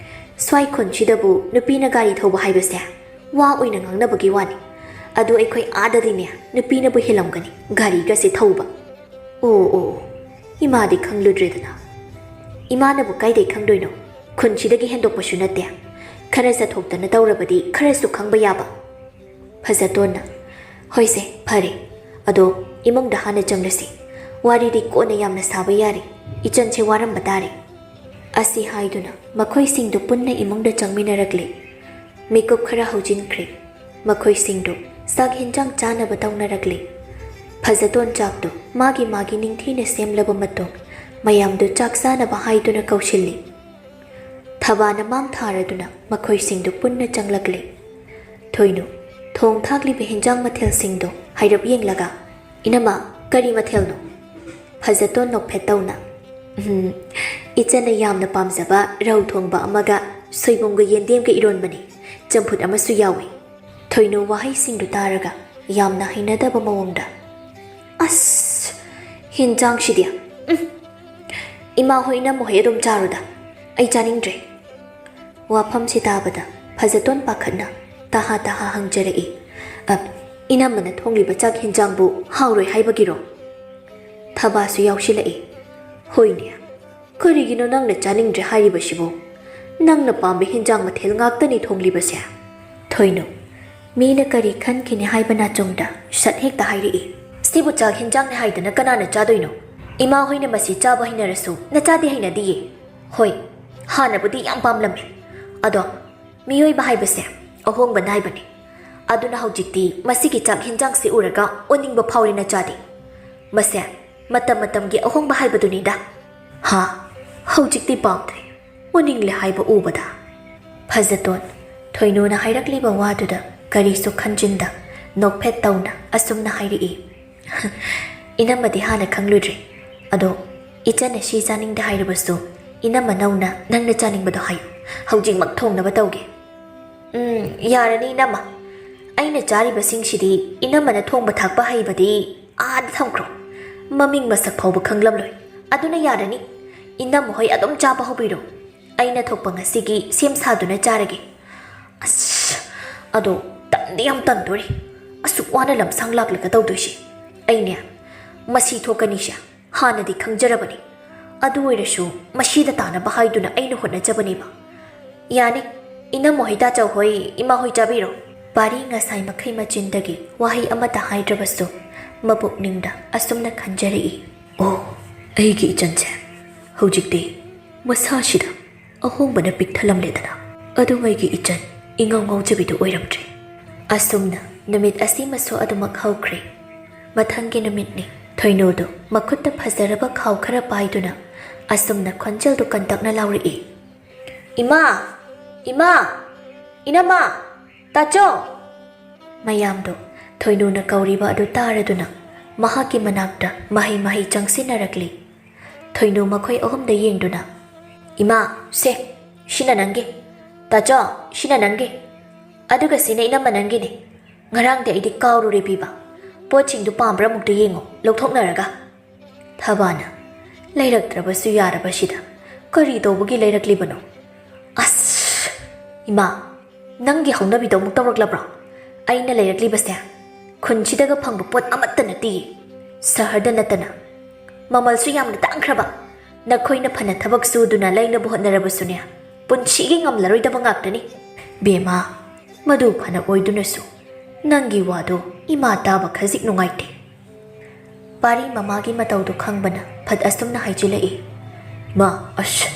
ꯁ꯭ꯋꯥꯏ ꯈꯨꯟꯁꯤꯗꯕꯨ ꯅꯨꯄꯤꯅ ꯒꯥꯔꯤ ꯊꯧꯕ ꯍꯥꯏꯕꯁꯦ ꯋꯥ ꯑꯣꯏꯅ ꯉꯥꯡꯅꯕꯒꯤ ꯋꯥꯅꯤ꯫ ꯑꯗꯨ ꯑꯩꯈꯣꯏ ꯑꯥꯗꯗꯤꯅꯦ ꯅꯨꯄꯤꯅꯕꯨ ꯍꯦꯜꯂꯝꯒꯅꯤ ꯒꯥꯔꯤꯒꯁꯦ ꯊꯧꯕ꯫" "ꯑꯣ, ꯑꯣ, ꯑꯣ, ꯏꯃꯥꯗꯤ ꯈꯪꯂꯨꯗ꯭ꯔꯦꯗꯅ꯫" "ꯏꯃꯥꯅꯕꯨ ꯀꯥꯏꯗꯩ ꯈꯪꯗꯣꯏꯅꯣ? ꯈꯨꯟꯁꯤꯗꯒꯤ ꯍꯦꯟꯗꯣꯛꯄꯁꯨ ꯅꯠꯇꯦ꯫ ꯈꯔ ꯆꯠꯊꯣꯛꯇꯅ ꯇꯧꯔꯕꯗꯤ ꯈꯔꯁꯨ ꯈꯪꯕ ꯌꯥꯕ꯫" ꯐꯖꯇꯣꯟꯅ, "ꯍꯣꯏꯁꯦ, ꯐꯔꯦ꯫ ꯑꯗꯣ ꯏꯃꯨꯡꯗ ꯍꯥꯟꯅ ꯆꯪꯂꯁꯤ꯫ ꯋꯥꯔꯤꯗꯤ ꯀꯣꯟꯅ ꯌꯥꯝꯅ ꯁꯥꯕ ꯌꯥꯔꯦ꯫ ꯏꯆꯟꯁꯦ ꯋꯥꯔꯝꯕ ꯇꯥꯔꯦ꯫" ꯑꯁꯤ ꯍꯥꯏꯗꯨꯅ ꯃꯈꯣꯏꯁꯤꯡꯗꯨ ꯄꯨꯟꯅ ꯏꯃꯨꯡꯗ ꯆꯪꯃꯤꯟꯅꯔꯛꯂꯦ꯫ ꯃꯤꯀꯨꯞ ꯈꯔ ꯍꯧꯖꯤꯟꯈ꯭ꯔꯦ꯫ ꯃꯈꯣꯏꯁꯤꯡꯗꯨ ꯆꯥꯛ ꯍꯦꯟꯖꯥꯡ ꯆꯥꯅꯕ ꯇꯧꯅꯔꯛꯂꯦ꯫ ꯐꯖꯇꯣꯟ ꯆꯥꯛꯇꯨ ꯃꯥꯒꯤ ꯃꯥꯒꯤ ꯅꯤꯡꯊꯤꯅ ꯁꯦꯝꯂꯕ ꯃꯇꯨꯡ ꯃꯌꯥꯝꯗꯨ ꯆꯥꯛ ꯆꯥꯅꯕ ꯍꯥꯏꯗꯨꯅ ꯀꯧꯁꯤꯜꯂꯤ꯫ ꯊꯕꯥꯅ ꯃꯥꯡ ꯊꯥꯔꯗꯨꯅ ꯃꯈꯣꯏꯁꯤꯡꯗꯨ ꯄꯨꯟꯅ ꯆꯪꯂꯛꯂꯦ꯫ ꯊꯣꯏꯅꯨ, ꯊꯣꯡ ꯊꯥꯛꯂꯤꯕ ꯍꯦꯟꯖꯥꯡ ꯃꯊꯦꯜꯁꯤꯡꯗꯨ ꯍꯥꯏꯔꯞ ꯌꯦꯡꯂꯒ, "ꯏꯅꯝꯃ, ꯀꯔꯤ ꯃꯊꯦꯜꯅꯣ?" ꯐꯖꯇꯣꯟ ꯅꯣꯛꯐꯦꯠ ꯇꯧꯅ, "ꯎꯝ, "ꯏꯆꯟꯅ ꯌꯥꯝꯅ ꯄꯥꯝꯖꯕ ꯔꯧ ꯊꯣꯡꯕ ꯑꯃꯒ ꯁꯣꯏꯕꯨꯝꯒ ꯌꯦꯟꯗꯦꯝꯒ ꯏꯔꯣꯟꯕꯅꯤ꯫ ꯆꯝꯐꯨꯠ ꯑꯃꯁꯨ ꯌꯥꯎꯏ꯫" ꯊꯣꯏꯅꯨ ꯋꯥꯍꯩꯁꯤꯡꯗꯨ ꯇꯥꯔꯒ ꯌꯥꯝꯅ ꯍꯩꯅꯗꯕ ꯃꯑꯣꯡꯗ, "ꯑꯁ, ꯍꯤꯟꯖꯥꯡꯁꯤꯗꯤ, ꯎꯝ, ꯏꯃꯥ ꯍꯣꯏ, ꯏꯅꯝꯃ ꯍꯣꯏ ꯑꯗꯨꯝ ꯆꯥꯔꯨꯗ, ꯑꯩ ꯆꯥꯅꯤꯡꯗ꯭ꯔꯦ꯫" ꯋꯥꯐꯝꯁꯤ ꯇꯥꯕꯗ ꯐꯖꯇꯣꯟ ꯄꯥꯈꯠꯅ ꯇꯍꯥ ꯇꯍꯥ ꯍꯪꯖꯔꯛꯏ, "ꯑ, ꯏꯅꯝꯃꯅ ꯊꯣꯡꯂꯤꯕ ꯆꯥꯛ ꯍꯤꯟꯖꯥꯡꯕꯨ ꯍꯥꯎꯔꯣꯏ ꯍꯥꯏꯕꯒꯤꯔꯣ?" ꯊꯕꯥꯁꯨ ꯌꯥꯎꯁꯤꯜꯂꯛꯏ, "ꯍꯣꯏꯅꯦ, ꯀꯔꯤꯒꯤꯅꯣ ꯅꯪꯅ ꯆꯥꯅꯤꯡꯗ꯭ꯔꯦ ꯍꯥꯏꯔꯤꯕꯁꯤꯕꯨ? ꯅꯪꯅ ꯄꯥꯝꯕ ꯍꯤꯟꯖꯥꯡ ꯃꯊꯦꯜ ꯉꯥꯛꯇꯅꯤ ꯊꯣꯡꯂꯤꯕꯁꯦ꯫" ꯊꯣꯏꯅꯨ, ꯃꯤꯅ ꯀꯔꯤ ꯈꯟꯈꯤꯅꯤ ꯍꯥꯏꯕ ꯅꯥꯆꯣꯡꯗ ꯁꯠ ꯍꯦꯛꯇ ꯍꯥꯏꯔꯛꯏ, "ꯁꯤꯕꯨ ꯆꯥꯛ ꯍꯤꯟꯖꯥꯡꯅꯤ ꯍꯥꯏꯗꯅ ꯀꯅꯥꯅ ꯆꯥꯗꯣꯏꯅꯣ? ꯏꯃꯥ ꯍꯣꯏꯅ ꯃꯁꯤ ꯆꯥꯕ ꯍꯩꯅꯔꯁꯨ ꯅꯆꯥꯗꯤ ꯍꯩꯅꯗꯤꯌꯦ꯫ ꯍꯣꯏ, ꯍꯥꯟꯅꯕꯨꯗꯤ ꯌꯥꯝ ꯄꯥꯝꯂꯝꯃꯤ, ꯑꯗꯣ ꯃꯤꯑꯣꯏꯕ ꯍꯥꯏꯕꯁꯦ ꯑꯍꯣꯡꯕ ꯅꯥꯏꯕꯅꯤ꯫ ꯑꯗꯨꯅ ꯍꯧꯖꯤꯛꯇꯤ ꯃꯁꯤꯒꯤ ꯆꯥꯛ ꯍꯤꯟꯖꯥꯡꯁꯤ ꯎꯔꯒ ꯑꯣꯅꯤꯡꯕ ꯐꯥꯎꯔꯦ ꯅꯆꯥꯗꯤ꯫ ꯃꯁꯦ ꯃꯇꯝ ꯃꯇꯝꯒꯤ ꯑꯍꯣꯡꯕ ꯍꯥꯏꯕꯗꯨꯅꯤꯗ꯫" "ꯍꯥ, ꯍꯧꯖꯤꯛꯇꯤ ꯄꯥꯝꯗ꯭ꯔꯦ, ꯑꯣꯅꯤꯡꯂꯦ ꯍꯥꯏꯕ ꯎꯕꯗ꯫" ꯐꯖꯇꯣꯟ, ꯊꯣꯏꯅꯨꯅ ꯍꯥꯏꯔꯛꯂꯤꯕ ꯋꯥꯗꯨꯗ ꯀꯔꯤꯁꯨ ꯈꯟꯖꯤꯟꯗ ꯅꯣꯛꯐꯦꯠ ꯇꯧꯅ ꯑꯁꯨꯝꯅ ꯍꯥꯏꯔꯛꯏ, "ꯏꯅꯝꯃꯗꯤ ꯍꯥꯟꯅ ꯈꯪꯂꯨꯗ꯭ꯔꯤ꯫ ꯑꯗꯣ ꯏꯆꯟꯅ ꯁꯤ ꯆꯥꯅꯤꯡꯗꯦ ꯍꯥꯏꯔꯕꯁꯨ, ꯏꯅꯝꯃ ꯅꯧꯅ ꯅꯪꯅ ꯆꯥꯅꯤꯡꯕꯗꯣ ꯍꯥꯏꯌꯨ, ꯍꯧꯖꯤꯛꯃꯛ ꯊꯣꯡꯅꯕ ꯇꯧꯒꯦ꯫" "ꯎꯝ, ꯌꯥꯔꯅꯤ ꯏꯅꯝꯃ꯫ ꯑꯩꯅ ꯆꯥꯔꯤꯕꯁꯤꯡꯁꯤꯗꯤ ꯏꯅꯝꯃꯅ ꯊꯣꯡꯕ ꯊꯥꯛꯄ ꯍꯩꯕꯗꯤ ꯑꯥꯗ ꯊꯝꯈ꯭ꯔꯣ꯫ ꯃꯃꯤꯡ ꯃꯁꯛ ꯐꯥꯎꯕ ꯈꯪꯂꯝꯂꯣꯏ꯫ ꯑꯗꯨꯅ ꯌꯥꯔꯅꯤ꯫ ꯏꯅꯝꯃ ꯍꯣꯏ ꯑꯗꯨꯝ ꯆꯥꯕ ꯍꯧꯕꯤꯔꯣ꯫ ꯑꯩꯅ ꯊꯣꯛꯄ ꯉꯁꯤꯒꯤ ꯁꯦꯝ ꯁꯥꯗꯨꯅ ꯆꯥꯔꯒꯦ꯫ ꯑꯁ, ꯑꯗꯣ ꯇꯟꯗꯤ ꯌꯥꯝ ꯇꯟꯗꯣꯔꯤ꯫ ꯑꯁꯨꯛ ꯋꯥꯅ ꯂꯝꯁꯥꯡ ꯂꯥꯛꯂꯒ ꯇꯧꯗꯣꯏꯁꯤ꯫ ꯑꯩꯅꯦ, ꯃꯁꯤ ꯊꯣꯛꯀꯅꯤꯁꯦ ꯍꯥꯟꯅꯗꯤ ꯈꯪꯖꯔꯕꯅꯤ꯫ ꯑꯗꯨ ꯑꯣꯏꯔꯁꯨ ꯃꯁꯤꯗ ꯇꯥꯅꯕ ꯍꯥꯏꯗꯨꯅ ꯑꯩꯅ ꯍꯣꯠꯅꯖꯕꯅꯦꯕ꯫ ꯌꯥꯅꯤ, ꯏꯅꯝꯃ ꯍꯣꯏ, ꯇꯥꯆꯧ ꯍꯣꯏ, ꯏꯃꯥ ꯍꯣꯏ ꯆꯥꯕꯤꯔꯣ꯫" ꯄꯥꯔꯤ ꯉꯁꯥꯏ ꯃꯈꯩ ꯃꯆꯤꯟꯗꯒꯤ ꯋꯥꯍꯩ ꯑꯃꯠꯇ ꯍꯥꯏꯗ꯭ꯔꯕꯁꯨ ꯃꯄꯨꯛꯅꯤꯡꯗ ꯑꯁꯨꯝꯅ ꯈꯟꯖꯔꯛꯏ, "ꯑꯣ, ꯑꯩꯒꯤ ꯏꯆꯟꯁꯦ ꯍꯧꯖꯤꯛꯇꯤ ꯃꯁꯥꯁꯤꯗ ꯑꯍꯣꯡꯕꯅ ꯄꯤꯛ ꯊꯜꯂꯝꯂꯦꯗꯅ꯫ ꯑꯗꯨꯝ ꯑꯩꯒꯤ ꯏꯆꯟ ꯏꯉꯥꯎ ꯉꯥꯎꯖꯕꯤꯗꯨ ꯑꯣꯏꯔꯝꯗ꯭ꯔꯦ꯫" ꯑꯁꯨꯝꯅ ꯅꯨꯃꯤꯠ ꯑꯁꯤꯃꯁꯨ ꯑꯗꯨꯃꯛ ꯍꯧꯈ꯭ꯔꯦ꯫ ꯃꯊꯪꯒꯤ ꯅꯨꯃꯤꯠꯅꯤ꯫ ꯊꯣꯏꯅꯨꯗꯨ ꯃꯈꯨꯠꯇ ꯐꯖꯔꯕ ꯈꯥꯎ ꯈꯔ ꯄꯥꯏꯗꯨꯅ ꯑꯁꯨꯝꯅ ꯈꯣꯟꯖꯦꯜꯗꯨ ꯀꯟꯇꯛꯅ ꯂꯥꯎꯔꯛꯏ, "ꯏꯃꯥ! ꯏꯃꯥ! ꯏꯅꯝꯃ! ꯇꯥꯆꯧ!" ꯃꯌꯥꯝꯗꯨ ꯊꯣꯏꯅꯨꯅ ꯀꯧꯔꯤꯕ ꯑꯗꯨ ꯇꯥꯔꯗꯨꯅ ꯃꯍꯥꯛꯀꯤ ꯃꯅꯥꯛꯇ ꯃꯍꯩ ꯃꯍꯩ ꯆꯪꯁꯤꯟꯅꯔꯛꯂꯤ꯫ ꯊꯣꯏꯅꯨ ꯃꯈꯣꯏ ꯑꯍꯨꯝꯗ ꯌꯦꯡꯗꯨꯅ, "ꯏꯃꯥ, ꯁꯦ, ꯁꯤꯅ ꯅꯪꯒꯤ꯫ ꯇꯥꯆꯧ, ꯁꯤꯅ ꯅꯪꯒꯤ꯫ ꯑꯗꯨꯒ ꯁꯤꯅ ꯏꯅꯝꯃ ꯅꯪꯒꯤꯅꯤ꯫ ꯉꯔꯥꯡꯗꯤ ꯑꯩꯗꯤ ꯀꯥꯎꯔꯨꯔꯦ ꯄꯤꯕ꯫ ꯄꯣꯠꯁꯤꯡꯗꯨ ꯄꯥꯝꯕ꯭ꯔꯥ ꯑꯃꯨꯛꯇ ꯌꯦꯡꯉꯣ, ꯂꯧꯊꯣꯛꯅꯔꯒ꯫" ꯊꯕꯥꯅ, "ꯂꯩꯔꯛꯇ꯭ꯔꯕꯁꯨ ꯌꯥꯔꯕꯁꯤꯗ ꯀꯔꯤ ꯇꯧꯕꯒꯤ ꯂꯩꯔꯛꯂꯤꯕꯅꯣ? ꯑꯁ! ꯏꯃꯥ, ꯅꯪꯒꯤ ꯍꯧꯅꯕꯤꯗꯣ ꯑꯃꯨꯛ ꯇꯧꯔꯛꯂꯕ꯭ꯔꯣ? ꯑꯩꯅ ꯂꯩꯔꯛꯂꯤꯕꯁꯦ ꯈꯨꯟꯁꯤꯗꯒ ꯐꯪꯕ ꯄꯣꯠ ꯑꯃꯠꯇ ꯅꯠꯇꯦ꯫ ꯁꯍꯔꯗ ꯅꯠꯇꯅ ꯃꯃꯜꯁꯨ ꯌꯥꯝꯅ ꯇꯥꯡꯈ꯭ꯔꯕ꯫ ꯅꯈꯣꯏꯅ ꯐꯅ ꯊꯕꯛ ꯁꯨꯗꯨꯅ ꯂꯩꯅꯕ ꯍꯣꯠꯅꯔꯕꯁꯨꯅꯦ, ꯄꯨꯟꯁꯤꯒꯤ ꯉꯝꯂꯔꯣꯏꯗꯕ ꯉꯥꯛꯇꯅꯤ꯫" "ꯕꯦꯝꯃ, ꯃꯗꯨ ꯐꯅ ꯑꯣꯏꯗꯨꯅꯁꯨ ꯅꯪꯒꯤ ꯋꯥꯗꯣ ꯏꯃꯥ ꯇꯥꯕ ꯈꯖꯤꯛ ꯅꯨꯡꯉꯥꯏꯇꯦ꯫" ꯄꯥꯔꯤ ꯃꯃꯥꯒꯤ ꯃꯇꯧꯗꯨ ꯈꯪꯕꯅ ꯐꯠ ꯑꯁꯨꯝꯅ ꯍꯥꯏꯖꯤꯜꯂꯛꯏ, "ꯃꯥ, ꯑꯁ,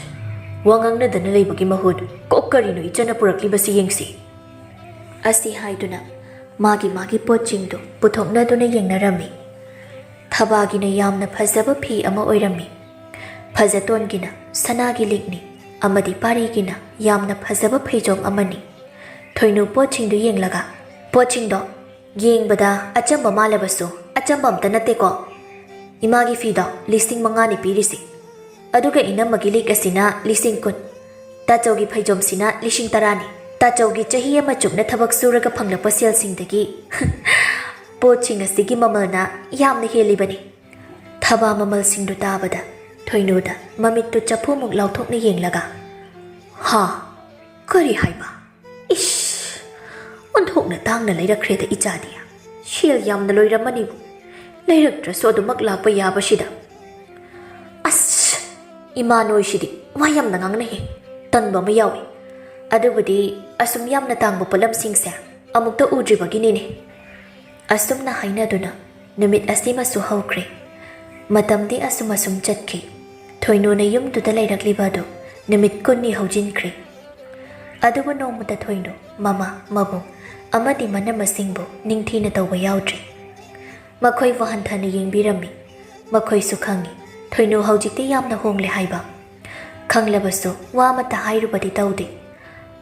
ꯋꯥ ꯉꯥꯡꯅꯗꯅ ꯂꯩꯕꯒꯤ ꯃꯍꯨꯠ ꯀꯣꯛ ꯀꯔꯤꯅꯣ ꯏꯆꯟꯅ ꯄꯨꯔꯛꯂꯤꯕꯁꯤ ꯌꯦꯡꯁꯤ꯫" ꯑꯁꯤ ꯍꯥꯏꯗꯨꯅ ꯃꯥꯒꯤ ꯃꯥꯒꯤ ꯄꯣꯠꯁꯤꯡꯗꯨ ꯄꯨꯊꯣꯛꯅꯗꯨꯅ ꯌꯦꯡꯅꯔꯝꯃꯤ꯫ ꯊꯕꯥꯒꯤꯅ ꯌꯥꯝꯅ ꯐꯖꯕ ꯐꯤ ꯑꯃ ꯑꯣꯏꯔꯝꯃꯤ꯫ ꯐꯖꯇꯣꯟꯒꯤꯅ ꯁꯅꯥꯒꯤ ꯂꯤꯛꯅꯤ ꯑꯃꯗꯤ ꯄꯥꯔꯤꯒꯤꯅ ꯌꯥꯝꯅ ꯐꯖꯕ ꯐꯩꯖꯣꯝ ꯑꯃꯅꯤ꯫ ꯊꯣꯏꯅꯨ ꯄꯣꯠꯁꯤꯡꯗꯨ ꯌꯦꯡꯂꯒ, "ꯄꯣꯠꯁꯤꯡꯗꯣ ꯌꯦꯡꯕꯗ ꯑꯆꯝꯕ ꯃꯥꯜꯂꯕꯁꯨ ꯑꯆꯝꯕ ꯑꯝꯇ ꯅꯠꯇꯦꯀꯣ꯫ ꯏꯃꯥꯒꯤ ꯐꯤꯗꯣ ꯂꯤꯁꯤꯡ ꯃꯉꯥꯅꯤ ꯄꯤꯔꯤꯁꯤ꯫ ꯑꯗꯨꯒ ꯏꯅꯝꯃꯒꯤ ꯂꯤꯛ ꯑꯁꯤꯅ ꯂꯤꯁꯤꯡ ꯀꯨꯟ, ꯇꯥꯆꯧꯒꯤ ꯐꯩꯖꯣꯝꯁꯤꯅ ꯂꯤꯁꯤꯡ ꯇꯔꯥꯅꯤ꯫ ꯇꯥꯆꯧꯒꯤ ꯆꯍꯤ ꯑꯃ ꯆꯨꯞꯅ ꯊꯕꯛ ꯁꯨꯔꯒ ꯐꯪꯂꯛꯄ ꯁꯦꯜꯁꯤꯡꯗꯒꯤ ꯄꯣꯠꯁꯤꯡ ꯑꯁꯤꯒꯤ ꯃꯃꯜꯅ ꯌꯥꯝꯅ ꯍꯦꯜꯂꯤꯕꯅꯤ꯫" ꯊꯕꯥ ꯃꯃꯜꯁꯤꯡꯗꯨ ꯇꯥꯕꯗ ꯊꯣꯏꯅꯨꯗ ꯃꯃꯤꯠꯇꯨ ꯆꯐꯨꯃꯨꯛ ꯂꯥꯎꯊꯣꯛꯅ ꯌꯦꯡꯂꯒ, "ꯍꯥ? ꯀꯔꯤ ꯍꯥꯏꯕ? ꯏꯁ! ꯑꯣꯟꯊꯣꯛꯅ ꯇꯥꯡꯅ ꯂꯩꯔꯛꯈ꯭ꯔꯦꯗ ꯏꯆꯥꯗꯤ꯫ ꯁꯦꯜ ꯌꯥꯝꯅ ꯂꯣꯏꯔꯝꯃꯅꯤꯕꯨ꯫ ꯂꯩꯔꯛꯇ꯭ꯔꯁꯨ ꯑꯗꯨꯃꯛ ꯂꯥꯛꯄ ꯌꯥꯕꯁꯤꯗ꯫ ꯑꯁ! ꯏꯃꯥ ꯅꯣꯏꯁꯤꯗꯤ ꯋꯥ ꯌꯥꯝꯅ ꯉꯥꯡꯅꯩꯍꯦ꯫ ꯇꯟꯕ ꯑꯃ ꯌꯥꯎꯏ꯫ ꯑꯗꯨꯕꯨꯗꯤ ꯑꯁꯨꯝ ꯌꯥꯝꯅ ꯇꯥꯡꯕ ꯄꯣꯠꯂꯝꯁꯤꯡꯁꯦ ꯑꯃꯨꯛꯇ ꯎꯗ꯭ꯔꯤꯕꯒꯤꯅꯤꯅꯦ꯫" ꯑꯁꯨꯝꯅ ꯍꯥꯏꯅꯗꯨꯅ ꯅꯨꯃꯤꯠ ꯑꯁꯤꯃꯁꯨ ꯍꯧꯈ꯭ꯔꯦ꯫ ꯃꯇꯝꯗꯤ ꯑꯁꯨꯝ ꯑꯁꯨꯝ ꯆꯠꯈꯤ꯫ ꯊꯣꯏꯅꯨꯅ ꯌꯨꯝꯗꯨꯗ ꯂꯩꯔꯛꯂꯤꯕ ꯑꯗꯨ ꯅꯨꯃꯤꯠ ꯀꯨꯟꯅꯤ ꯍꯧꯖꯤꯟꯈ꯭ꯔꯦ꯫ ꯑꯗꯨꯕꯨ ꯅꯣꯡꯃꯇ ꯊꯣꯏꯅꯨ ꯃꯃꯥ, ꯃꯕꯨꯡ ꯑꯃꯗꯤ ꯃꯅꯝꯃꯁꯤꯡꯕꯨ ꯅꯤꯡꯊꯤꯅ ꯇꯧꯕ ꯌꯥꯎꯗ꯭ꯔꯤ꯫ ꯃꯈꯣꯏꯕꯨ ꯍꯟꯊꯅ ꯌꯦꯡꯕꯤꯔꯝꯃꯤ꯫ ꯃꯈꯣꯏꯁꯨ ꯈꯪꯏ, ꯊꯣꯏꯅꯨ ꯍꯧꯖꯤꯛꯇꯤ ꯌꯥꯝꯅ ꯍꯣꯡꯂꯦ ꯍꯥꯏꯕ꯫ ꯈꯪꯂꯕꯁꯨ ꯋꯥ ꯑꯃꯠꯇ ꯍꯥꯏꯔꯨꯕꯗꯤ ꯇꯧꯗꯦ꯫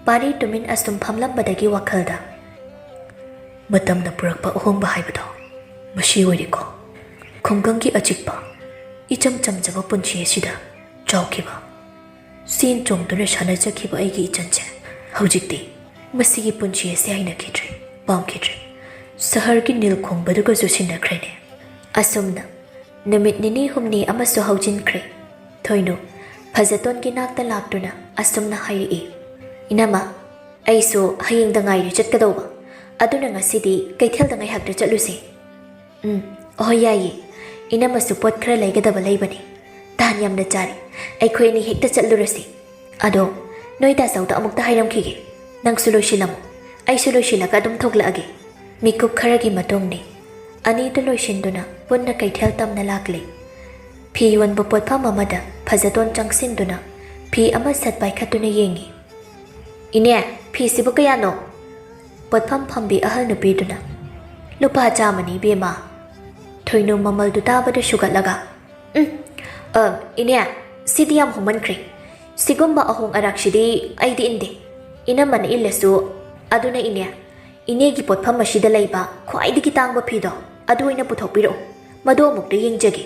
ꯄꯥꯔꯤ ꯇꯨꯃꯤꯟ ꯑꯁꯨꯝ ꯐꯝꯂꯝꯕꯗꯒꯤ ꯋꯥꯈꯜꯗ, "ꯃꯇꯝꯅ ꯄꯨꯔꯛꯄ ꯑꯍꯣꯡꯕ ꯍꯥꯏꯕꯗꯣ ꯃꯁꯤ ꯑꯣꯏꯔꯦꯀꯣ꯫ ꯈꯨꯡꯒꯪꯒꯤ ꯑꯆꯤꯛꯄ ꯏꯆꯝ ꯆꯝꯖꯕ ꯄꯨꯟꯁꯤ ꯑꯁꯤꯗ ꯆꯥꯎꯈꯤꯕ, ꯆꯦꯟ ꯆꯣꯡꯗꯨꯅ ꯁꯥꯟꯅꯖꯈꯤꯕ ꯑꯩꯒꯤ ꯏꯆꯟꯁꯦ ꯍꯧꯖꯤꯛꯇꯤ ꯃꯁꯤꯒꯤ ꯄꯨꯟꯁꯤ ꯑꯁꯤ ꯍꯩꯅꯈꯤꯗ꯭ꯔꯦ, ꯄꯥꯝꯈꯤꯗ꯭ꯔꯦ꯫ ꯁꯍꯔꯒꯤ ꯅꯤꯜ ꯈꯣꯡꯕꯗꯨꯒ ꯆꯨꯁꯤꯟꯅꯈ꯭ꯔꯦꯅꯦ꯫ ꯑꯁꯨꯝꯅ ꯅꯨꯃꯤꯠ ꯅꯤꯅꯤ ꯍꯨꯝꯅꯤ ꯑꯃꯁꯨ ꯍꯧꯖꯤꯟꯈ꯭ꯔꯦ꯫ ꯊꯣꯏꯅꯨ ꯐꯖꯇꯣꯟꯒꯤ ꯅꯥꯛꯇ ꯂꯥꯛꯇꯨꯅ ꯑꯁꯨꯝꯅ ꯍꯥꯏꯔꯛꯏ, "ꯏꯅꯝꯃ, ꯑꯩꯁꯨ ꯍꯌꯦꯡꯗ ꯉꯥꯏꯔꯤ ꯆꯠꯀꯗꯧꯕ, ꯑꯗꯨꯅ ꯉꯁꯤꯗꯤ ꯀꯩꯊꯦꯜꯗ ꯉꯥꯏꯍꯥꯛꯇ ꯆꯠꯂꯨꯁꯦ꯫" "ꯎꯝ, ꯑꯍꯣꯏ, ꯌꯥꯏꯌꯦ꯫ ꯏꯅꯝꯃꯁꯨ ꯄꯣꯠ ꯈꯔ ꯂꯩꯒꯗꯕ ꯂꯩꯕꯅꯤ꯫ ꯇꯥꯟ ꯌꯥꯝꯅ ꯆꯥꯔꯦ꯫ ꯑꯩꯈꯣꯏ ꯑꯅꯤ ꯍꯦꯛꯇ ꯆꯠꯂꯨꯔꯁꯤ꯫ ꯑꯗꯣ ꯅꯣꯏ ꯗꯥꯆꯧꯗ ꯑꯃꯨꯛꯇ ꯍꯥꯏꯔꯝꯈꯤꯒꯦ꯫ ꯅꯪꯁꯨ ꯂꯣꯏꯁꯤꯜꯂꯝꯃꯨ꯫ ꯑꯩꯁꯨ ꯂꯣꯏꯁꯤꯜꯂꯒ ꯑꯗꯨꯝ ꯊꯣꯛꯂꯛꯑꯒꯦ꯫" ꯃꯤꯀꯨꯞ ꯈꯔꯒꯤ ꯃꯇꯨꯡꯅꯤ꯫ ꯑꯅꯤꯗꯨ ꯂꯣꯏꯁꯤꯟꯗꯨꯅ ꯄꯨꯟꯅ ꯀꯩꯊꯦꯜ ꯇꯝꯅ ꯂꯥꯛꯂꯦ꯫ ꯐꯤ ꯌꯣꯟꯕ ꯄꯣꯠꯐꯝ ꯑꯃꯗ ꯐꯖꯇꯣꯟ ꯆꯪꯁꯤꯟꯗꯨꯅ ꯐꯤ ꯑꯃ ꯁꯠ ꯄꯥꯏꯈꯠꯇꯨꯅ ꯌꯦꯡꯉꯤ꯫ "ꯏꯅꯦ, ꯐꯤꯁꯤꯕꯨ ꯀꯌꯥꯅꯣ?" ꯄꯣꯠꯐꯝ ꯐꯝꯕꯤ ꯑꯍꯜ ꯅꯨꯄꯤꯗꯨꯅ, "ꯂꯨꯄꯥ ꯆꯥꯝꯃꯅꯤ, ꯏꯕꯦꯝꯃ꯫" ꯊꯣꯏꯅꯨ ꯃꯃꯜꯗꯨ ꯇꯥꯕꯗ ꯁꯨꯒꯠꯂꯒ, "ꯎꯝ, ꯑ, ꯏꯅꯦ, ꯁꯤꯗꯤ ꯌꯥꯝ ꯍꯣꯡꯃꯟꯈ꯭ꯔꯦ꯫ ꯁꯤꯒꯨꯝꯕ ꯑꯍꯣꯡ ꯑꯔꯥꯛꯁꯤꯗꯤ ꯑꯩꯗꯤ ꯏꯟꯗꯦ꯫ ꯏꯅꯝꯃꯅ ꯏꯜꯂꯁꯨ꯫ ꯑꯗꯨꯅ ꯏꯅꯦ, ꯏꯅꯦꯒꯤ ꯄꯣꯠꯐꯝ ꯑꯁꯤꯗ ꯂꯩꯕ ꯈ꯭ꯋꯥꯏꯗꯒꯤ ꯇꯥꯡꯕ ꯐꯤꯗꯣ ꯑꯗꯨ ꯑꯣꯏꯅ ꯄꯨꯊꯣꯛꯄꯤꯔꯛꯎ꯫ ꯃꯗꯨ ꯑꯃꯨꯛꯇ ꯌꯦꯡꯖꯒꯦ꯫"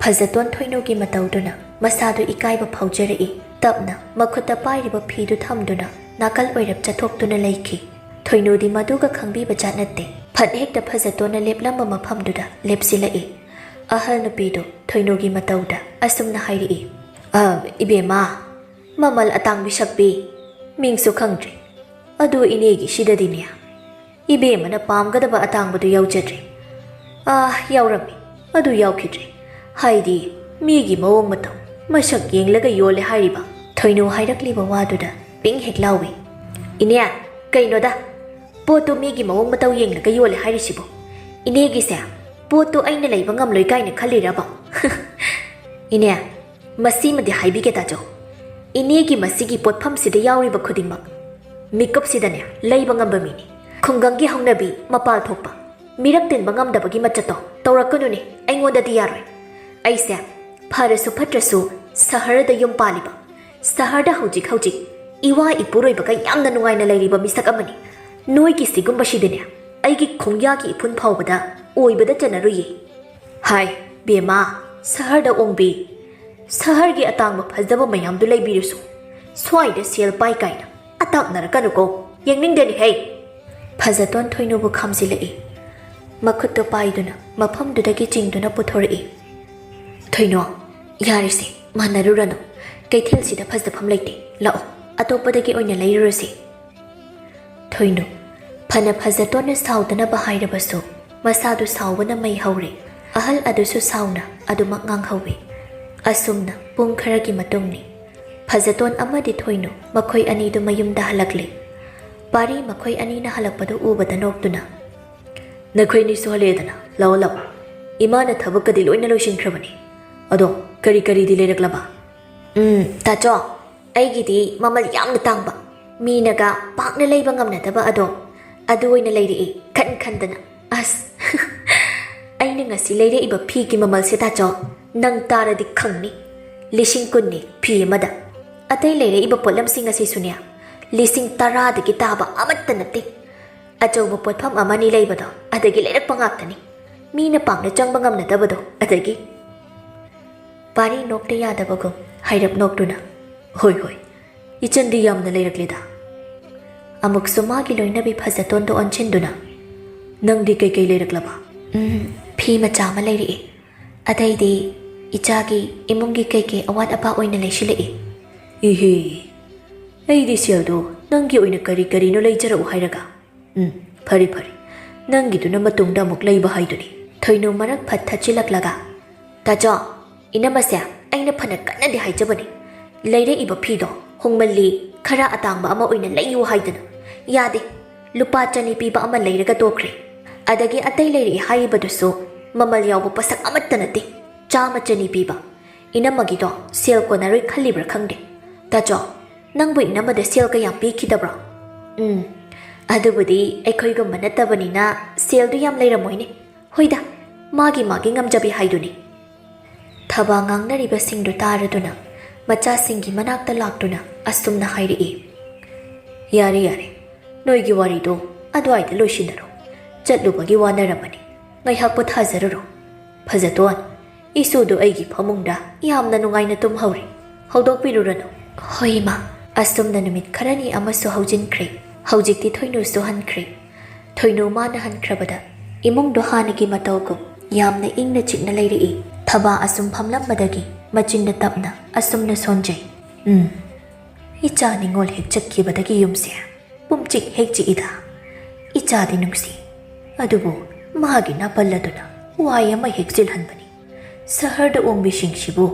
ꯐꯖꯇꯣꯟ ꯊꯣꯏꯅꯨꯒꯤ ꯃꯇꯧꯗꯨꯅ ꯃꯁꯥꯗꯨ ꯏꯀꯥꯏꯕ ꯐꯥꯎꯖꯔꯛꯏ꯫ ꯇꯞꯅ ꯃꯈꯨꯠꯇ ꯄꯥꯏꯔꯤꯕ ꯐꯤꯗꯨ ꯊꯝꯗꯨꯅ ꯅꯥꯀꯜ ꯑꯣꯏꯔꯞ ꯆꯠꯊꯣꯛꯇꯨꯅ ꯂꯩꯈꯤ꯫ ꯊꯣꯏꯅꯨꯗꯤ ꯃꯗꯨꯒ ꯈꯪꯕꯤꯕ ꯖꯥꯠ ꯅꯠꯇꯦ꯫ ꯐꯠ ꯍꯦꯛꯇ ꯐꯖꯇꯣꯟꯅ ꯂꯦꯞꯂꯝꯕ ꯃꯐꯝꯗꯨꯗ ꯂꯦꯞꯁꯤꯜꯂꯛꯏ꯫ ꯑꯍꯜ ꯅꯨꯄꯤꯗꯨ ꯊꯣꯏꯅꯨꯒꯤ ꯃꯇꯧꯗ ꯑꯁꯨꯝꯅ ꯍꯥꯏꯔꯛꯏ, "ꯑ, ꯏꯕꯦꯝꯃ, ꯃꯃꯜ ꯑꯇꯥꯡꯕꯤ ꯁꯛꯄꯤ, ꯃꯤꯡꯁꯨ ꯈꯪꯗ꯭ꯔꯤ꯫ ꯑꯗꯨ ꯏꯅꯦꯒꯤ ꯁꯤꯗꯗꯤꯅꯦ, ꯏꯕꯦꯝꯃꯅ ꯄꯥꯝꯒꯗꯕ ꯑꯇꯥꯡꯕꯗꯨ ꯌꯥꯎꯖꯗ꯭ꯔꯦ꯫" "ꯑꯥ, ꯌꯥꯎꯔꯝꯃꯤ꯫ ꯑꯗꯨ ꯌꯥꯎꯈꯤꯗ꯭ꯔꯦ꯫ ꯍꯥꯏꯗꯤ, ꯃꯤꯒꯤ ꯃꯑꯣꯡ ꯃꯇꯧ, ꯃꯁꯛ ꯌꯦꯡꯂꯒ ꯌꯣꯜꯂꯦ ꯍꯥꯏꯔꯤꯕ?" ꯊꯣꯏꯅꯨ ꯍꯥꯏꯔꯛꯂꯤꯕ ꯋꯥꯗꯨꯗ ꯄꯤꯡ ꯍꯦꯛ ꯂꯥꯎꯏ꯫ "ꯏꯅꯦ, ꯀꯩꯅꯣꯗ, ꯄꯣꯠꯇꯨ ꯃꯤꯒꯤ ꯃꯑꯣꯡ ꯃꯇꯧ ꯌꯦꯡꯂꯒ ꯌꯣꯜꯂꯦ ꯍꯥꯏꯔꯤꯁꯤꯕꯨ? ꯏꯅꯦꯒꯤꯁꯦ ꯄꯣꯠꯇꯨ ꯑꯩꯅ ꯂꯩꯕ ꯉꯝꯂꯣꯏ ꯀꯥꯏꯅ ꯈꯜꯂꯤꯔꯕ?" "ꯏꯅꯦ, ꯃꯁꯤꯃꯗꯤ ꯍꯥꯏꯕꯤꯒꯦ ꯇꯥꯖꯧ꯫ ꯏꯅꯦꯒꯤ ꯃꯁꯤꯒꯤ ꯄꯣꯠꯐꯝꯁꯤꯗ ꯌꯥꯎꯔꯤꯕ ꯈꯨꯗꯤꯡꯃꯛ ꯃꯤꯀꯨꯞꯁꯤꯗꯅꯦ ꯂꯩꯕ ꯉꯝꯕ ꯃꯤꯅꯤ꯫ ꯈꯨꯡꯒꯪꯒꯤ ꯍꯧꯅꯕꯤ, ꯃꯄꯥꯜ ꯊꯣꯛꯄ, ꯃꯤꯔꯛ ꯇꯤꯟꯕ ꯉꯝꯗꯕꯒꯤ ꯃꯆꯠꯇꯣ ꯇꯧꯔꯛꯀꯅꯨꯅꯦ, ꯑꯩꯉꯣꯟꯗꯗꯤ ꯌꯥꯔꯣꯏ꯫ ꯑꯩꯁꯦ ꯐꯔꯁꯨ ꯐꯠꯇ꯭ꯔꯁꯨ ꯁꯍꯔꯗ ꯌꯨꯝ ꯄꯥꯜꯂꯤꯕ, ꯁꯍꯔꯗ ꯍꯧꯖꯤꯛ ꯍꯧꯖꯤꯛ ꯏꯋꯥ ꯏꯄꯨꯔꯣꯏꯕꯒ ꯌꯥꯝꯅ ꯅꯨꯡꯉꯥꯏꯅ ꯂꯩꯔꯤꯕ ꯃꯤꯁꯛ ꯑꯃꯅꯤ꯫ ꯅꯣꯏꯒꯤ ꯁꯤꯒꯨꯝꯕꯁꯤꯗꯤꯅꯦ ꯑꯩꯒꯤ ꯈꯣꯡꯌꯥꯒꯤ ꯏꯐꯨꯟ ꯐꯥꯎꯕꯗ ꯑꯣꯏꯕꯗ ꯆꯟꯅꯔꯨꯏꯌꯦ꯫ ꯍꯥꯏ, ꯕꯦꯝꯃ, ꯁꯍꯔꯗ ꯑꯣꯡꯕꯤ, ꯁꯍꯔꯒꯤ ꯑꯇꯥꯡꯕ ꯐꯖꯕ ꯃꯌꯥꯝꯗꯨ ꯂꯩꯕꯤꯔꯁꯨ, ꯁ꯭ꯋꯥꯏꯗ ꯁꯦꯜ ꯄꯥꯏ ꯀꯥꯏꯅ ꯑꯇꯥꯛꯅꯔꯛꯀꯅꯨꯀꯣ, ꯌꯦꯡꯅꯤꯡꯗꯦꯅꯦꯍꯦ꯫ ꯐꯖꯇꯣꯟ ꯊꯣꯏꯅꯨꯕꯨ ꯈꯥꯝꯖꯤꯜꯂꯛꯏ꯫ ꯃꯈꯨꯠꯇꯨ ꯄꯥꯏꯗꯨꯅ ꯃꯐꯝꯗꯨꯗꯒꯤ ꯆꯤꯡꯗꯨꯅ ꯄꯨꯊꯣꯔꯛꯏ꯫ "ꯊꯣꯏꯅꯣ, ꯌꯥꯔꯤꯁꯦ, ꯃꯥꯟꯅꯔꯨꯔꯅꯨ꯫ ꯀꯩꯊꯦꯜꯁꯤꯗ ꯐꯖꯐꯝ ꯂꯩꯇꯦ꯫ ꯂꯥꯛꯑꯣ, ꯑꯇꯣꯞꯄꯗꯒꯤ ꯑꯣꯏꯅ ꯂꯩꯔꯨꯔꯁꯤ꯫" ꯊꯣꯏꯅꯨ, ꯐꯅ ꯐꯖꯇꯣꯟꯅ ꯁꯥꯎꯗꯅꯕ ꯍꯥꯏꯔꯕꯁꯨ, ꯃꯁꯥꯗꯨ ꯁꯥꯎꯕꯅ ꯃꯩ ꯍꯧꯔꯦ꯫ ꯑꯍꯜ ꯑꯗꯨꯁꯨ ꯁꯥꯎꯅ ꯑꯗꯨꯃꯛ ꯉꯥꯡꯍꯧꯋꯤ꯫ ꯑꯁꯨꯝꯅ ꯄꯨꯡ ꯈꯔꯒꯤ ꯃꯇꯨꯡꯅꯤ꯫ ꯐꯖꯇꯣꯟ ꯑꯃꯗꯤ ꯊꯣꯏꯅꯨ ꯃꯈꯣꯏ ꯑꯅꯤꯗꯨ ꯃꯌꯨꯝꯗ ꯍꯜꯂꯛꯂꯦ꯫ ꯄꯥꯔꯤ ꯃꯈꯣꯏ ꯑꯅꯤꯅ ꯍꯜꯂꯛꯄꯗꯨ ꯎꯕꯗ ꯅꯣꯛꯇꯨꯅ, "ꯅꯈꯣꯏ ꯑꯅꯤꯁꯨ ꯍꯜꯂꯛꯑꯦꯗꯅ, ꯂꯥꯛꯑꯣ, ꯂꯥꯛꯑꯣ꯫ ꯏꯃꯥꯅ ꯊꯕꯛꯀꯗꯤ ꯂꯣꯏꯅ ꯂꯣꯏꯁꯤꯟꯈ꯭ꯔꯕꯅꯤ꯫ ꯑꯗꯣ ꯀꯔꯤ ꯀꯔꯤꯗꯤ ꯂꯩꯔꯛꯂꯕ?" "ꯎꯝ, ꯇꯥꯆꯧ, ꯑꯩꯒꯤꯗꯤ ꯃꯃꯜ ꯌꯥꯝꯅ ꯇꯥꯡꯕ, ꯃꯤꯅꯒ ꯄꯥꯛꯅ ꯂꯩꯕ ꯉꯝꯅꯗꯕ ꯑꯗꯣ, ꯑꯗꯨ ꯑꯣꯏꯅ ꯂꯩꯔꯛꯏ, ꯈꯟ ꯈꯟꯗꯅ꯫ ꯑꯁ, ꯑꯩꯅ ꯉꯁꯤ ꯂꯩꯔꯛꯏꯕ ꯐꯤꯒꯤ ꯃꯃꯜꯁꯦ, ꯇꯥꯆꯧ, ꯅꯪ ꯇꯥꯔꯗꯤ ꯈꯪꯅꯤ꯫ ꯂꯤꯁꯤꯡ ꯀꯨꯟꯅꯤ ꯐꯤ ꯑꯃꯗ꯫ ꯑꯇꯩ ꯂꯩꯔꯛꯏꯕ ꯄꯣꯠꯂꯝꯁꯤꯡ ꯑꯁꯤꯁꯨꯅꯦ, ꯂꯤꯁꯤꯡ ꯇꯔꯥꯗꯒꯤ ꯇꯥꯕ ꯑꯃꯠꯇ ꯅꯠꯇꯦ꯫ ꯑꯆꯧꯕ ꯄꯣꯠꯐꯝ ꯑꯃꯅꯤ ꯂꯩꯕꯗꯣ, ꯑꯗꯒꯤ ꯂꯩꯔꯛꯄ ꯉꯥꯛꯇꯅꯤ꯫ ꯃꯤꯅ ꯄꯥꯛꯅ ꯆꯪꯕ ꯉꯝꯅꯗꯕꯗꯣ, ꯑꯗꯒꯤ꯫" ꯄꯥꯔꯤ ꯅꯣꯛꯇ ꯌꯥꯗꯕꯒꯨꯝ ꯍꯥꯏꯔꯞ ꯅꯣꯛꯇꯨꯅ, "ꯍꯣꯏ, ꯍꯣꯏ, ꯏꯆꯟꯗꯤ ꯌꯥꯝꯅ ꯂꯩꯔꯛꯂꯦꯗ꯫" ꯑꯃꯨꯛꯁꯨ ꯃꯥꯒꯤ ꯂꯣꯏꯅꯕꯤ ꯐꯖꯇꯣꯟꯗ ꯑꯣꯟꯁꯤꯟꯗꯨꯅ, "ꯅꯪꯗꯤ ꯀꯩꯀꯩ ꯂꯩꯔꯛꯂꯕ?" "ꯎꯝ, ꯐꯤ ꯃꯆꯥ ꯑꯃ ꯂꯩꯔꯛꯑꯦ꯫ ꯑꯇꯩꯗꯤ ꯏꯆꯥꯒꯤ ꯏꯃꯨꯡꯒꯤ ꯀꯩꯀꯩ ꯑꯋꯥꯠ ꯑꯄꯥ ꯑꯣꯏꯅ ꯂꯩꯁꯤꯜꯂꯛꯏ꯫" "ꯏꯍꯦ, ꯑꯩꯗꯤ ꯁꯦꯜꯗꯣ ꯅꯪꯒꯤ ꯑꯣꯏꯅ ꯀꯔꯤ ꯀꯔꯤꯅꯣ ꯂꯩꯖꯔꯛꯎ ꯍꯥꯏꯔꯒ꯫ ꯎꯝ, ꯐꯔꯦ, ꯐꯔꯦ, ꯅꯪꯒꯤꯗꯨꯅ ꯃꯇꯨꯡꯗ ꯑꯃꯨꯛ ꯂꯩꯕ ꯍꯥꯏꯗꯨꯅꯤ꯫" ꯊꯣꯏꯅꯨ ꯃꯔꯛ ꯐꯠ ꯊꯠꯆꯤꯜꯂꯛꯂꯒ, "ꯇꯥꯆꯧ, ꯏꯅꯝꯃꯁꯦ, ꯑꯩꯅ ꯐꯅ ꯀꯟꯅꯗꯤ ꯍꯥꯏꯖꯕꯅꯤ, ꯂꯩꯔꯛꯏꯕ ꯐꯤꯗꯣ ꯍꯣꯡꯃꯜꯂꯤ, ꯈꯔ ꯑꯇꯥꯡꯕ ꯑꯃ ꯑꯣꯏꯅ ꯂꯩꯌꯨ ꯍꯥꯏꯗꯅ꯫ ꯌꯥꯗꯦ, ꯂꯨꯄꯥ ꯆꯅꯤ ꯄꯤꯕ ꯑꯃ ꯂꯩꯔꯒ ꯇꯣꯛꯈ꯭ꯔꯦ꯫ ꯑꯗꯒꯤ ꯑꯇꯩ ꯂꯩꯔꯛꯏ ꯍꯥꯏꯔꯤꯕꯗꯨꯁꯨ ꯃꯃꯜ ꯌꯥꯎꯕ ꯄꯣꯠꯁꯛ ꯑꯃꯠꯇ ꯅꯠꯇꯦ, ꯆꯥꯝꯃ ꯆꯅꯤ ꯄꯤꯕ꯫ ꯏꯅꯝꯃꯒꯤꯗꯣ ꯁꯦꯜ ꯀꯣꯟꯅꯔꯣꯏ ꯈꯜꯂꯤꯕ꯭ꯔꯥ ꯈꯪꯗꯦ꯫ ꯇꯥꯆꯧ, ꯅꯪꯕꯨ ꯏꯅꯝꯃꯗ ꯁꯦꯜ ꯀꯌꯥꯝ ꯄꯤꯈꯤꯗꯕ꯭ꯔꯣ?" "ꯎꯝ, ꯑꯗꯨꯕꯨꯗꯤ ꯑꯩꯈꯣꯏꯒꯨꯝꯕ ꯅꯠꯇꯕꯅꯤꯅ ꯁꯦꯜꯗꯨ ꯌꯥꯝ ꯂꯩꯔꯝꯃꯣꯏꯅꯦ꯫ ꯍꯣꯏꯗ, ꯃꯥꯒꯤ ꯃꯥꯒꯤ ꯉꯝꯖꯕꯤ ꯍꯥꯏꯗꯨꯅꯤ꯫" ꯊꯕꯥ ꯉꯥꯡꯅꯔꯤꯕꯁꯤꯡꯗꯨ ꯇꯥꯔꯗꯨꯅ ꯃꯆꯥꯁꯤꯡꯒꯤ ꯃꯅꯥꯛꯇ ꯂꯥꯛꯇꯨꯅ ꯑꯁꯨꯝꯅ ꯍꯥꯏꯔꯛꯏ, "ꯌꯥꯔꯦ, ꯌꯥꯔꯦ, ꯅꯣꯏꯒꯤ ꯋꯥꯔꯤꯗꯣ ꯑꯗꯨꯋꯥꯏꯗ ꯂꯣꯏꯁꯤꯟꯅꯔꯣ꯫ ꯆꯠꯂꯨꯕꯒꯤ ꯋꯥꯅꯔꯝꯃꯅꯤ, ꯉꯥꯏꯍꯥꯛ ꯄꯣꯊꯥꯖꯔꯨꯔꯣ꯫ ꯐꯖꯇꯣꯟ, "ꯏꯁꯨꯗꯨ ꯑꯩꯒꯤ ꯐꯃꯨꯡꯗ ꯌꯥꯝꯅ ꯅꯨꯡꯉꯥꯏꯅ ꯇꯨꯝꯍꯧꯔꯤ꯫ ꯍꯧꯗꯣꯛꯄꯤꯔꯨꯔꯅꯨ꯫" "ꯍꯣꯏ, ꯏꯃꯥ꯫" ꯑꯁꯨꯝꯅ ꯅꯨꯃꯤꯠ ꯈꯔꯅꯤ ꯑꯃꯁꯨ ꯍꯧꯖꯤꯟꯈ꯭ꯔꯦ꯫ ꯍꯧꯖꯤꯛꯇꯤ ꯊꯣꯏꯅꯨꯁꯨ ꯍꯟꯈ꯭ꯔꯦ꯫ ꯊꯣꯏꯅꯨ ꯃꯥꯅ ꯍꯟꯈ꯭ꯔꯕꯗ ꯏꯃꯨꯡꯗꯣ ꯍꯥꯟꯅꯒꯤ ꯃꯇꯧꯒꯨꯝ ꯌꯥꯝꯅ ꯏꯪꯅ ꯆꯤꯛꯅ ꯂꯩꯔꯛꯏ꯫ ꯊꯕꯥ ꯑꯁꯨꯝ ꯐꯝꯂꯝꯕꯗꯒꯤ ꯃꯆꯤꯟꯗ ꯇꯞꯅ ꯑꯁꯨꯝꯅ ꯁꯣꯟꯖꯩ꯫ "ꯎꯝ, ꯏꯆꯥ ꯅꯤꯉꯣꯜ ꯍꯦꯛ ꯆꯠꯈꯤꯕꯗꯒꯤ ꯌꯨꯝꯁꯦ ꯄꯨꯝꯆꯤꯛ ꯍꯦꯛ ꯆꯤꯛꯏꯗ꯫ ꯏꯆꯥꯗꯤ ꯅꯨꯡꯁꯤ, ꯑꯗꯨꯕꯨ ꯃꯥꯒꯤ ꯅꯥꯄꯜ ꯑꯗꯨꯅ ꯋꯥꯏ ꯑꯃ ꯍꯦꯛ ꯆꯤꯜꯍꯟꯕꯅꯤ꯫ ꯁꯍꯔꯗ ꯑꯣꯡꯕꯤꯁꯤꯡꯁꯤꯕꯨ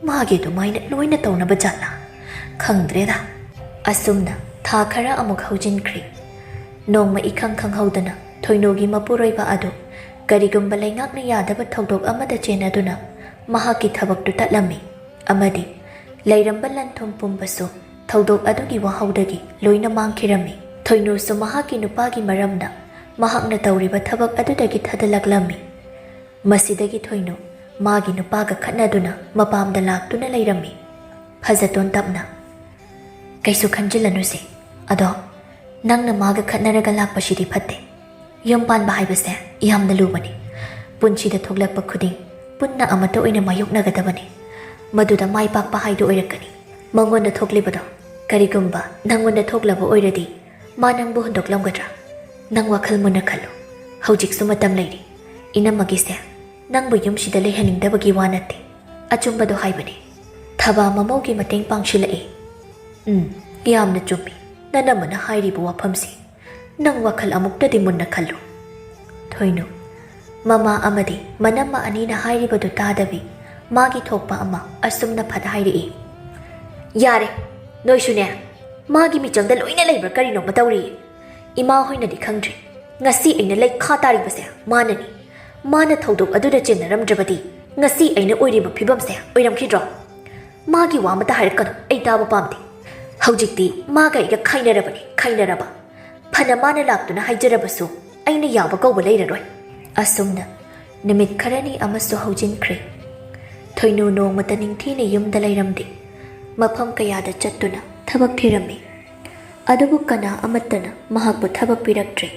ꯃꯥꯒꯤ ꯑꯗꯨꯃꯥꯏꯅ ꯂꯣꯏꯅ ꯇꯧꯅꯕ ꯖꯥꯠꯂꯥ? ꯈꯪꯗ꯭ꯔꯦꯗ꯫" ꯑꯁꯨꯝꯅ ꯊꯥ ꯈꯔ ꯑꯃꯨꯛ ꯍꯧꯖꯤꯟꯈ꯭ꯔꯦ꯫ ꯅꯣꯡꯃ ꯏꯈꯪ ꯈꯪꯍꯧꯗꯅ ꯊꯣꯏꯅꯨꯒꯤ ꯃꯄꯨꯔꯣꯏꯕ ꯑꯗꯨ ꯀꯔꯤꯒꯨꯝꯕ ꯂꯩꯉꯥꯛꯅ ꯌꯥꯗꯕ ꯊꯧꯗꯣꯛ ꯑꯃꯗ ꯆꯦꯟꯅꯗꯨꯅ ꯃꯍꯥꯛꯀꯤ ꯊꯕꯛꯇꯨ ꯇꯠꯂꯝꯃꯤ꯫ ꯑꯃꯗꯤ ꯂꯩꯔꯝꯕ ꯂꯟ ꯊꯨꯝ ꯄꯨꯝꯕꯁꯨ ꯊꯧꯗꯣꯛ ꯑꯗꯨꯒꯤ ꯋꯥꯍꯧꯗꯒꯤ ꯂꯣꯏꯅ ꯃꯥꯡꯈꯤꯔꯝꯃꯤ꯫ ꯊꯣꯏꯅꯨꯁꯨ ꯃꯍꯥꯛꯀꯤ ꯅꯨꯄꯥꯒꯤ ꯃꯔꯝꯅ ꯃꯍꯥꯛꯅ ꯇꯧꯔꯤꯕ ꯊꯕꯛ ꯑꯗꯨꯗꯒꯤ ꯊꯥꯗꯂꯛꯂꯝꯃꯤ꯫ ꯃꯁꯤꯗꯒꯤ ꯊꯣꯏꯅꯨ ꯃꯥꯒꯤ ꯅꯨꯄꯥꯒ ꯈꯠꯅꯗꯨꯅ ꯃꯄꯥꯝꯗ ꯂꯥꯛꯇꯨꯅ ꯂꯩꯔꯝꯃꯤ꯫ ꯐꯖꯇꯣꯟ ꯇꯞꯅ, "ꯀꯩꯁꯨ ꯈꯟꯖꯤꯜꯂꯅꯨꯁꯦ꯫ ꯑꯗꯣ ꯅꯪꯅ ꯃꯥꯒ ꯈꯠꯅꯔꯒ ꯂꯥꯛꯄꯁꯤꯗꯤ ꯐꯠꯇꯦ꯫ ꯌꯨꯝ ꯄꯥꯟꯕ ꯍꯥꯏꯕꯁꯦ ꯌꯥꯝꯅ ꯂꯨꯕꯅꯤ꯫ ꯄꯨꯟꯁꯤꯗ ꯊꯣꯛꯂꯛꯄ ꯈꯨꯗꯤꯡ ꯄꯨꯟꯅ ꯑꯃꯠꯇ ꯑꯣꯏꯅ ꯃꯥꯌꯣꯛꯅꯒꯗꯕꯅꯤ꯫ ꯃꯗꯨꯗ ꯃꯥꯏ ꯄꯥꯛꯄ ꯍꯥꯏꯗꯨ ꯑꯣꯏꯔꯛꯀꯅꯤ꯫ ꯃꯉꯣꯟꯗ ꯊꯣꯛꯂꯤꯕꯗꯣ ꯀꯔꯤꯒꯨꯝꯕ ꯅꯪꯉꯣꯟꯗ ꯊꯣꯛꯂꯕ ꯑꯣꯏꯔꯗꯤ ꯃꯥ ꯅꯪꯕꯨ ꯍꯨꯟꯗꯣꯛꯂꯝꯒꯗ꯭ꯔꯥ? ꯅꯪ ꯋꯥꯈꯜ ꯃꯨꯟꯅ ꯈꯜꯂꯨ꯫ ꯍꯧꯖꯤꯛꯁꯨ ꯃꯇꯝ ꯂꯩꯔꯤ꯫ ꯏꯅꯝꯃꯒꯤꯁꯦ ꯅꯪꯕꯨ ꯌꯨꯝꯁꯤꯗ ꯂꯩꯍꯟꯅꯤꯡꯗꯕꯒꯤ ꯋꯥ ꯅꯠꯇꯦ꯫ ꯑꯆꯨꯝꯕꯗꯣ ꯍꯥꯏꯕꯅꯤ꯫" ꯊꯕꯥ ꯃꯃꯧꯒꯤ ꯃꯇꯦꯡ ꯄꯥꯡꯁꯤꯜꯂꯛꯏ꯫ "ꯎꯝ, ꯌꯥꯝꯅ ꯆꯨꯝꯃꯤ꯫ ꯅꯅꯝꯃꯅ ꯍꯥꯏꯔꯤꯕ ꯋꯥꯐꯝꯁꯤ ꯅꯪ ꯋꯥꯈꯜ ꯑꯃꯨꯛꯇꯗꯤ ꯃꯨꯟꯅ ꯈꯜꯂꯨ꯫" ꯊꯣꯏꯅꯨ ꯃꯃꯥ ꯑꯃꯗꯤ ꯃꯅꯝꯃ ꯑꯅꯤꯅ ꯍꯥꯏꯔꯤꯕꯗꯨ ꯇꯥꯗꯕꯤ ꯃꯥꯒꯤ ꯊꯣꯛꯄ ꯑꯃ ꯑꯁꯨꯝꯅ ꯐꯠ ꯍꯥꯏꯔꯛꯏ꯫ "ꯌꯥꯔꯦ, ꯅꯣꯏꯁꯨꯅꯦ꯫ ꯃꯥꯒꯤ ꯃꯤꯆꯪꯗ ꯂꯣꯏꯅ ꯂꯩꯕ꯭ꯔꯥ ꯀꯔꯤꯅꯣꯃ ꯇꯧꯔꯤ꯫ ꯏꯃꯥ ꯍꯣꯏꯅꯗꯤ ꯈꯪꯗ꯭ꯔꯤ꯫ ꯉꯁꯤ ꯑꯩꯅ ꯂꯩꯈꯥ ꯇꯥꯔꯤꯕꯁꯦ ꯃꯥꯅꯅꯤ꯫ ꯃꯥꯅ ꯊꯧꯗꯣꯛ ꯑꯗꯨꯗ ꯆꯦꯟꯅꯔꯝꯗ꯭ꯔꯕꯗꯤ ꯉꯁꯤ ꯑꯩꯅ ꯑꯣꯏꯔꯤꯕ ꯐꯤꯕꯝꯁꯦ ꯑꯣꯏꯔꯝꯈꯤꯗ꯭ꯔꯣ? ꯃꯥꯒꯤ ꯋꯥ ꯑꯃꯇ ꯍꯥꯏꯔꯛꯀꯅꯨ, ꯑꯩ ꯇꯥꯕ ꯄꯥꯝꯗꯦ꯫ ꯍꯧꯖꯤꯛꯇꯤ ꯃꯥꯒ ꯑꯩꯒ ꯈꯥꯏꯅꯔꯕꯅꯤ, ꯈꯥꯏꯅꯔꯕ꯫ ꯐꯅ ꯃꯥꯅ ꯂꯥꯛꯇꯨꯅ ꯍꯥꯏꯖꯔꯕꯁꯨ ꯑꯩꯅ ꯌꯥꯕ ꯀꯧꯕ ꯂꯩꯔꯔꯣꯏ꯫" ꯑꯁꯨꯝꯅ ꯅꯨꯃꯤꯠ ꯈꯔꯅꯤ ꯑꯃꯁꯨ ꯍꯧꯖꯤꯟꯈ꯭ꯔꯦ꯫ ꯊꯣꯏꯅꯨ ꯅꯣꯡꯃꯇ ꯅꯤꯡꯊꯤꯅ ꯌꯨꯝꯗ ꯂꯩꯔꯝꯗꯦ꯫ ꯃꯐꯝ ꯀꯌꯥꯗ ꯆꯠꯇꯨꯅ ꯊꯕꯛ ꯊꯤꯔꯝꯃꯤ꯫ ꯑꯗꯨꯕꯨ ꯀꯅꯥ ꯑꯃꯠꯇꯅ ꯃꯍꯥꯛꯄꯨ ꯊꯕꯛ ꯄꯤꯔꯛꯇ꯭ꯔꯦ꯫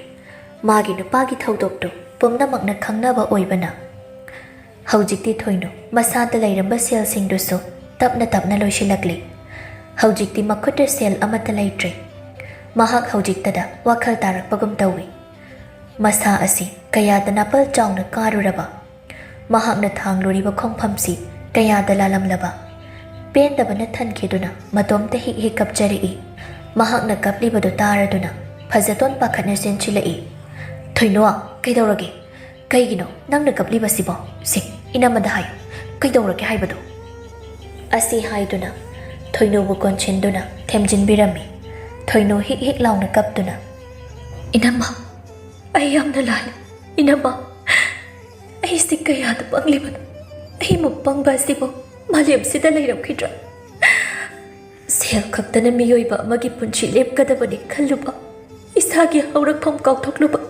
ꯃꯥꯒꯤ ꯅꯨꯄꯥꯒꯤ ꯊꯧꯗꯣꯛꯇꯨ ꯄꯨꯝꯅꯃꯛꯅ ꯈꯪꯅꯕ ꯑꯣꯏꯕꯅ ꯍꯧꯖꯤꯛꯇꯤ ꯊꯣꯏꯅꯨ ꯃꯁꯥꯗ ꯂꯩꯔꯝꯕ ꯁꯦꯜꯁꯤꯡꯗꯨꯁꯨ ꯇꯞꯅ ꯇꯞꯅ ꯂꯣꯏꯁꯤꯜꯂꯛꯂꯤ꯫ ꯍꯧꯖꯤꯛꯇꯤ ꯃꯈꯨꯠꯇ ꯁꯦꯜ ꯑꯃꯠꯇ ꯂꯩꯇ꯭ꯔꯦ꯫ ꯃꯍꯥꯛ ꯍꯧꯖꯤꯛꯇꯗ ꯋꯥꯈꯜ ꯇꯥꯔꯛꯄꯒꯨꯝ ꯇꯧꯏ꯫ ꯃꯁꯥ ꯑꯁꯤ ꯀꯌꯥꯗ ꯅꯥꯄꯜ ꯆꯥꯎꯅ ꯀꯥꯔꯨꯔꯕ, ꯃꯍꯥꯛꯅ ꯊꯥꯡꯂꯨꯔꯤꯕ ꯈꯣꯡꯐꯝꯁꯤ ꯀꯌꯥꯗ ꯂꯥꯜꯂꯝꯂꯕ꯫ ꯄꯦꯟꯗꯕꯅ ꯊꯟꯈꯤꯗꯨꯅ ꯃꯇꯣꯝꯇ ꯍꯤꯛ ꯍꯤꯛ ꯀꯞꯆꯔꯛꯏ꯫ ꯃꯍꯥꯛꯅ ꯀꯞꯂꯤꯕꯗꯨ ꯇꯥꯔꯗꯨꯅ ꯐꯖꯇꯣꯟ ꯄꯥꯈꯠꯅ ꯆꯦꯟꯁꯤꯜꯂꯛꯏ꯫ "ꯊꯣꯏꯅꯣ, ꯀꯩꯗꯧꯔꯒꯦ? ꯀꯩꯒꯤꯅꯣ ꯅꯪꯅ ꯀꯞꯂꯤꯕꯁꯤꯕꯣ? ꯁꯦ, ꯏꯅꯝꯃꯗ ꯍꯥꯏꯌꯨ, ꯀꯩꯗꯧꯔꯒꯦ ꯍꯥꯏꯕꯗꯣ?" ꯑꯁꯤ ꯍꯥꯏꯗꯨꯅ ꯊꯣꯏꯅꯨꯕꯨ ꯀꯣꯟꯁꯤꯟꯗꯨꯅ ꯊꯦꯝꯖꯤꯟꯕꯤꯔꯝꯃꯤ꯫ ꯊꯣꯏꯅꯨ ꯍꯤꯛ ꯍꯤꯛ ꯂꯥꯎꯅ ꯀꯞꯇꯨꯅ, "ꯏꯅꯝꯃ, ꯑꯩ ꯌꯥꯝꯅ ꯂꯥꯜꯂꯤ꯫ ꯏꯅꯝꯃ, ꯑꯩꯁꯤ ꯀꯌꯥꯗ ꯄꯪꯂꯤꯕꯅꯣ? ꯑꯩꯃꯨꯛ ꯄꯪꯕ ꯑꯁꯤꯕꯨ ꯃꯥꯂꯦꯝꯁꯤꯗ ꯂꯩꯔꯝꯈꯤꯗ꯭ꯔꯥ? ꯁꯦꯜ ꯈꯛꯇꯅ ꯃꯤꯑꯣꯏꯕ ꯑꯃꯒꯤ ꯄꯨꯟꯁꯤ ꯂꯦꯞꯀꯗꯕꯅꯤ ꯈꯜꯂꯨꯕ, ꯏꯁꯥꯒꯤ ꯍꯧꯔꯛꯐꯝ ꯀꯥꯎꯊꯣꯛꯂꯨꯕ꯫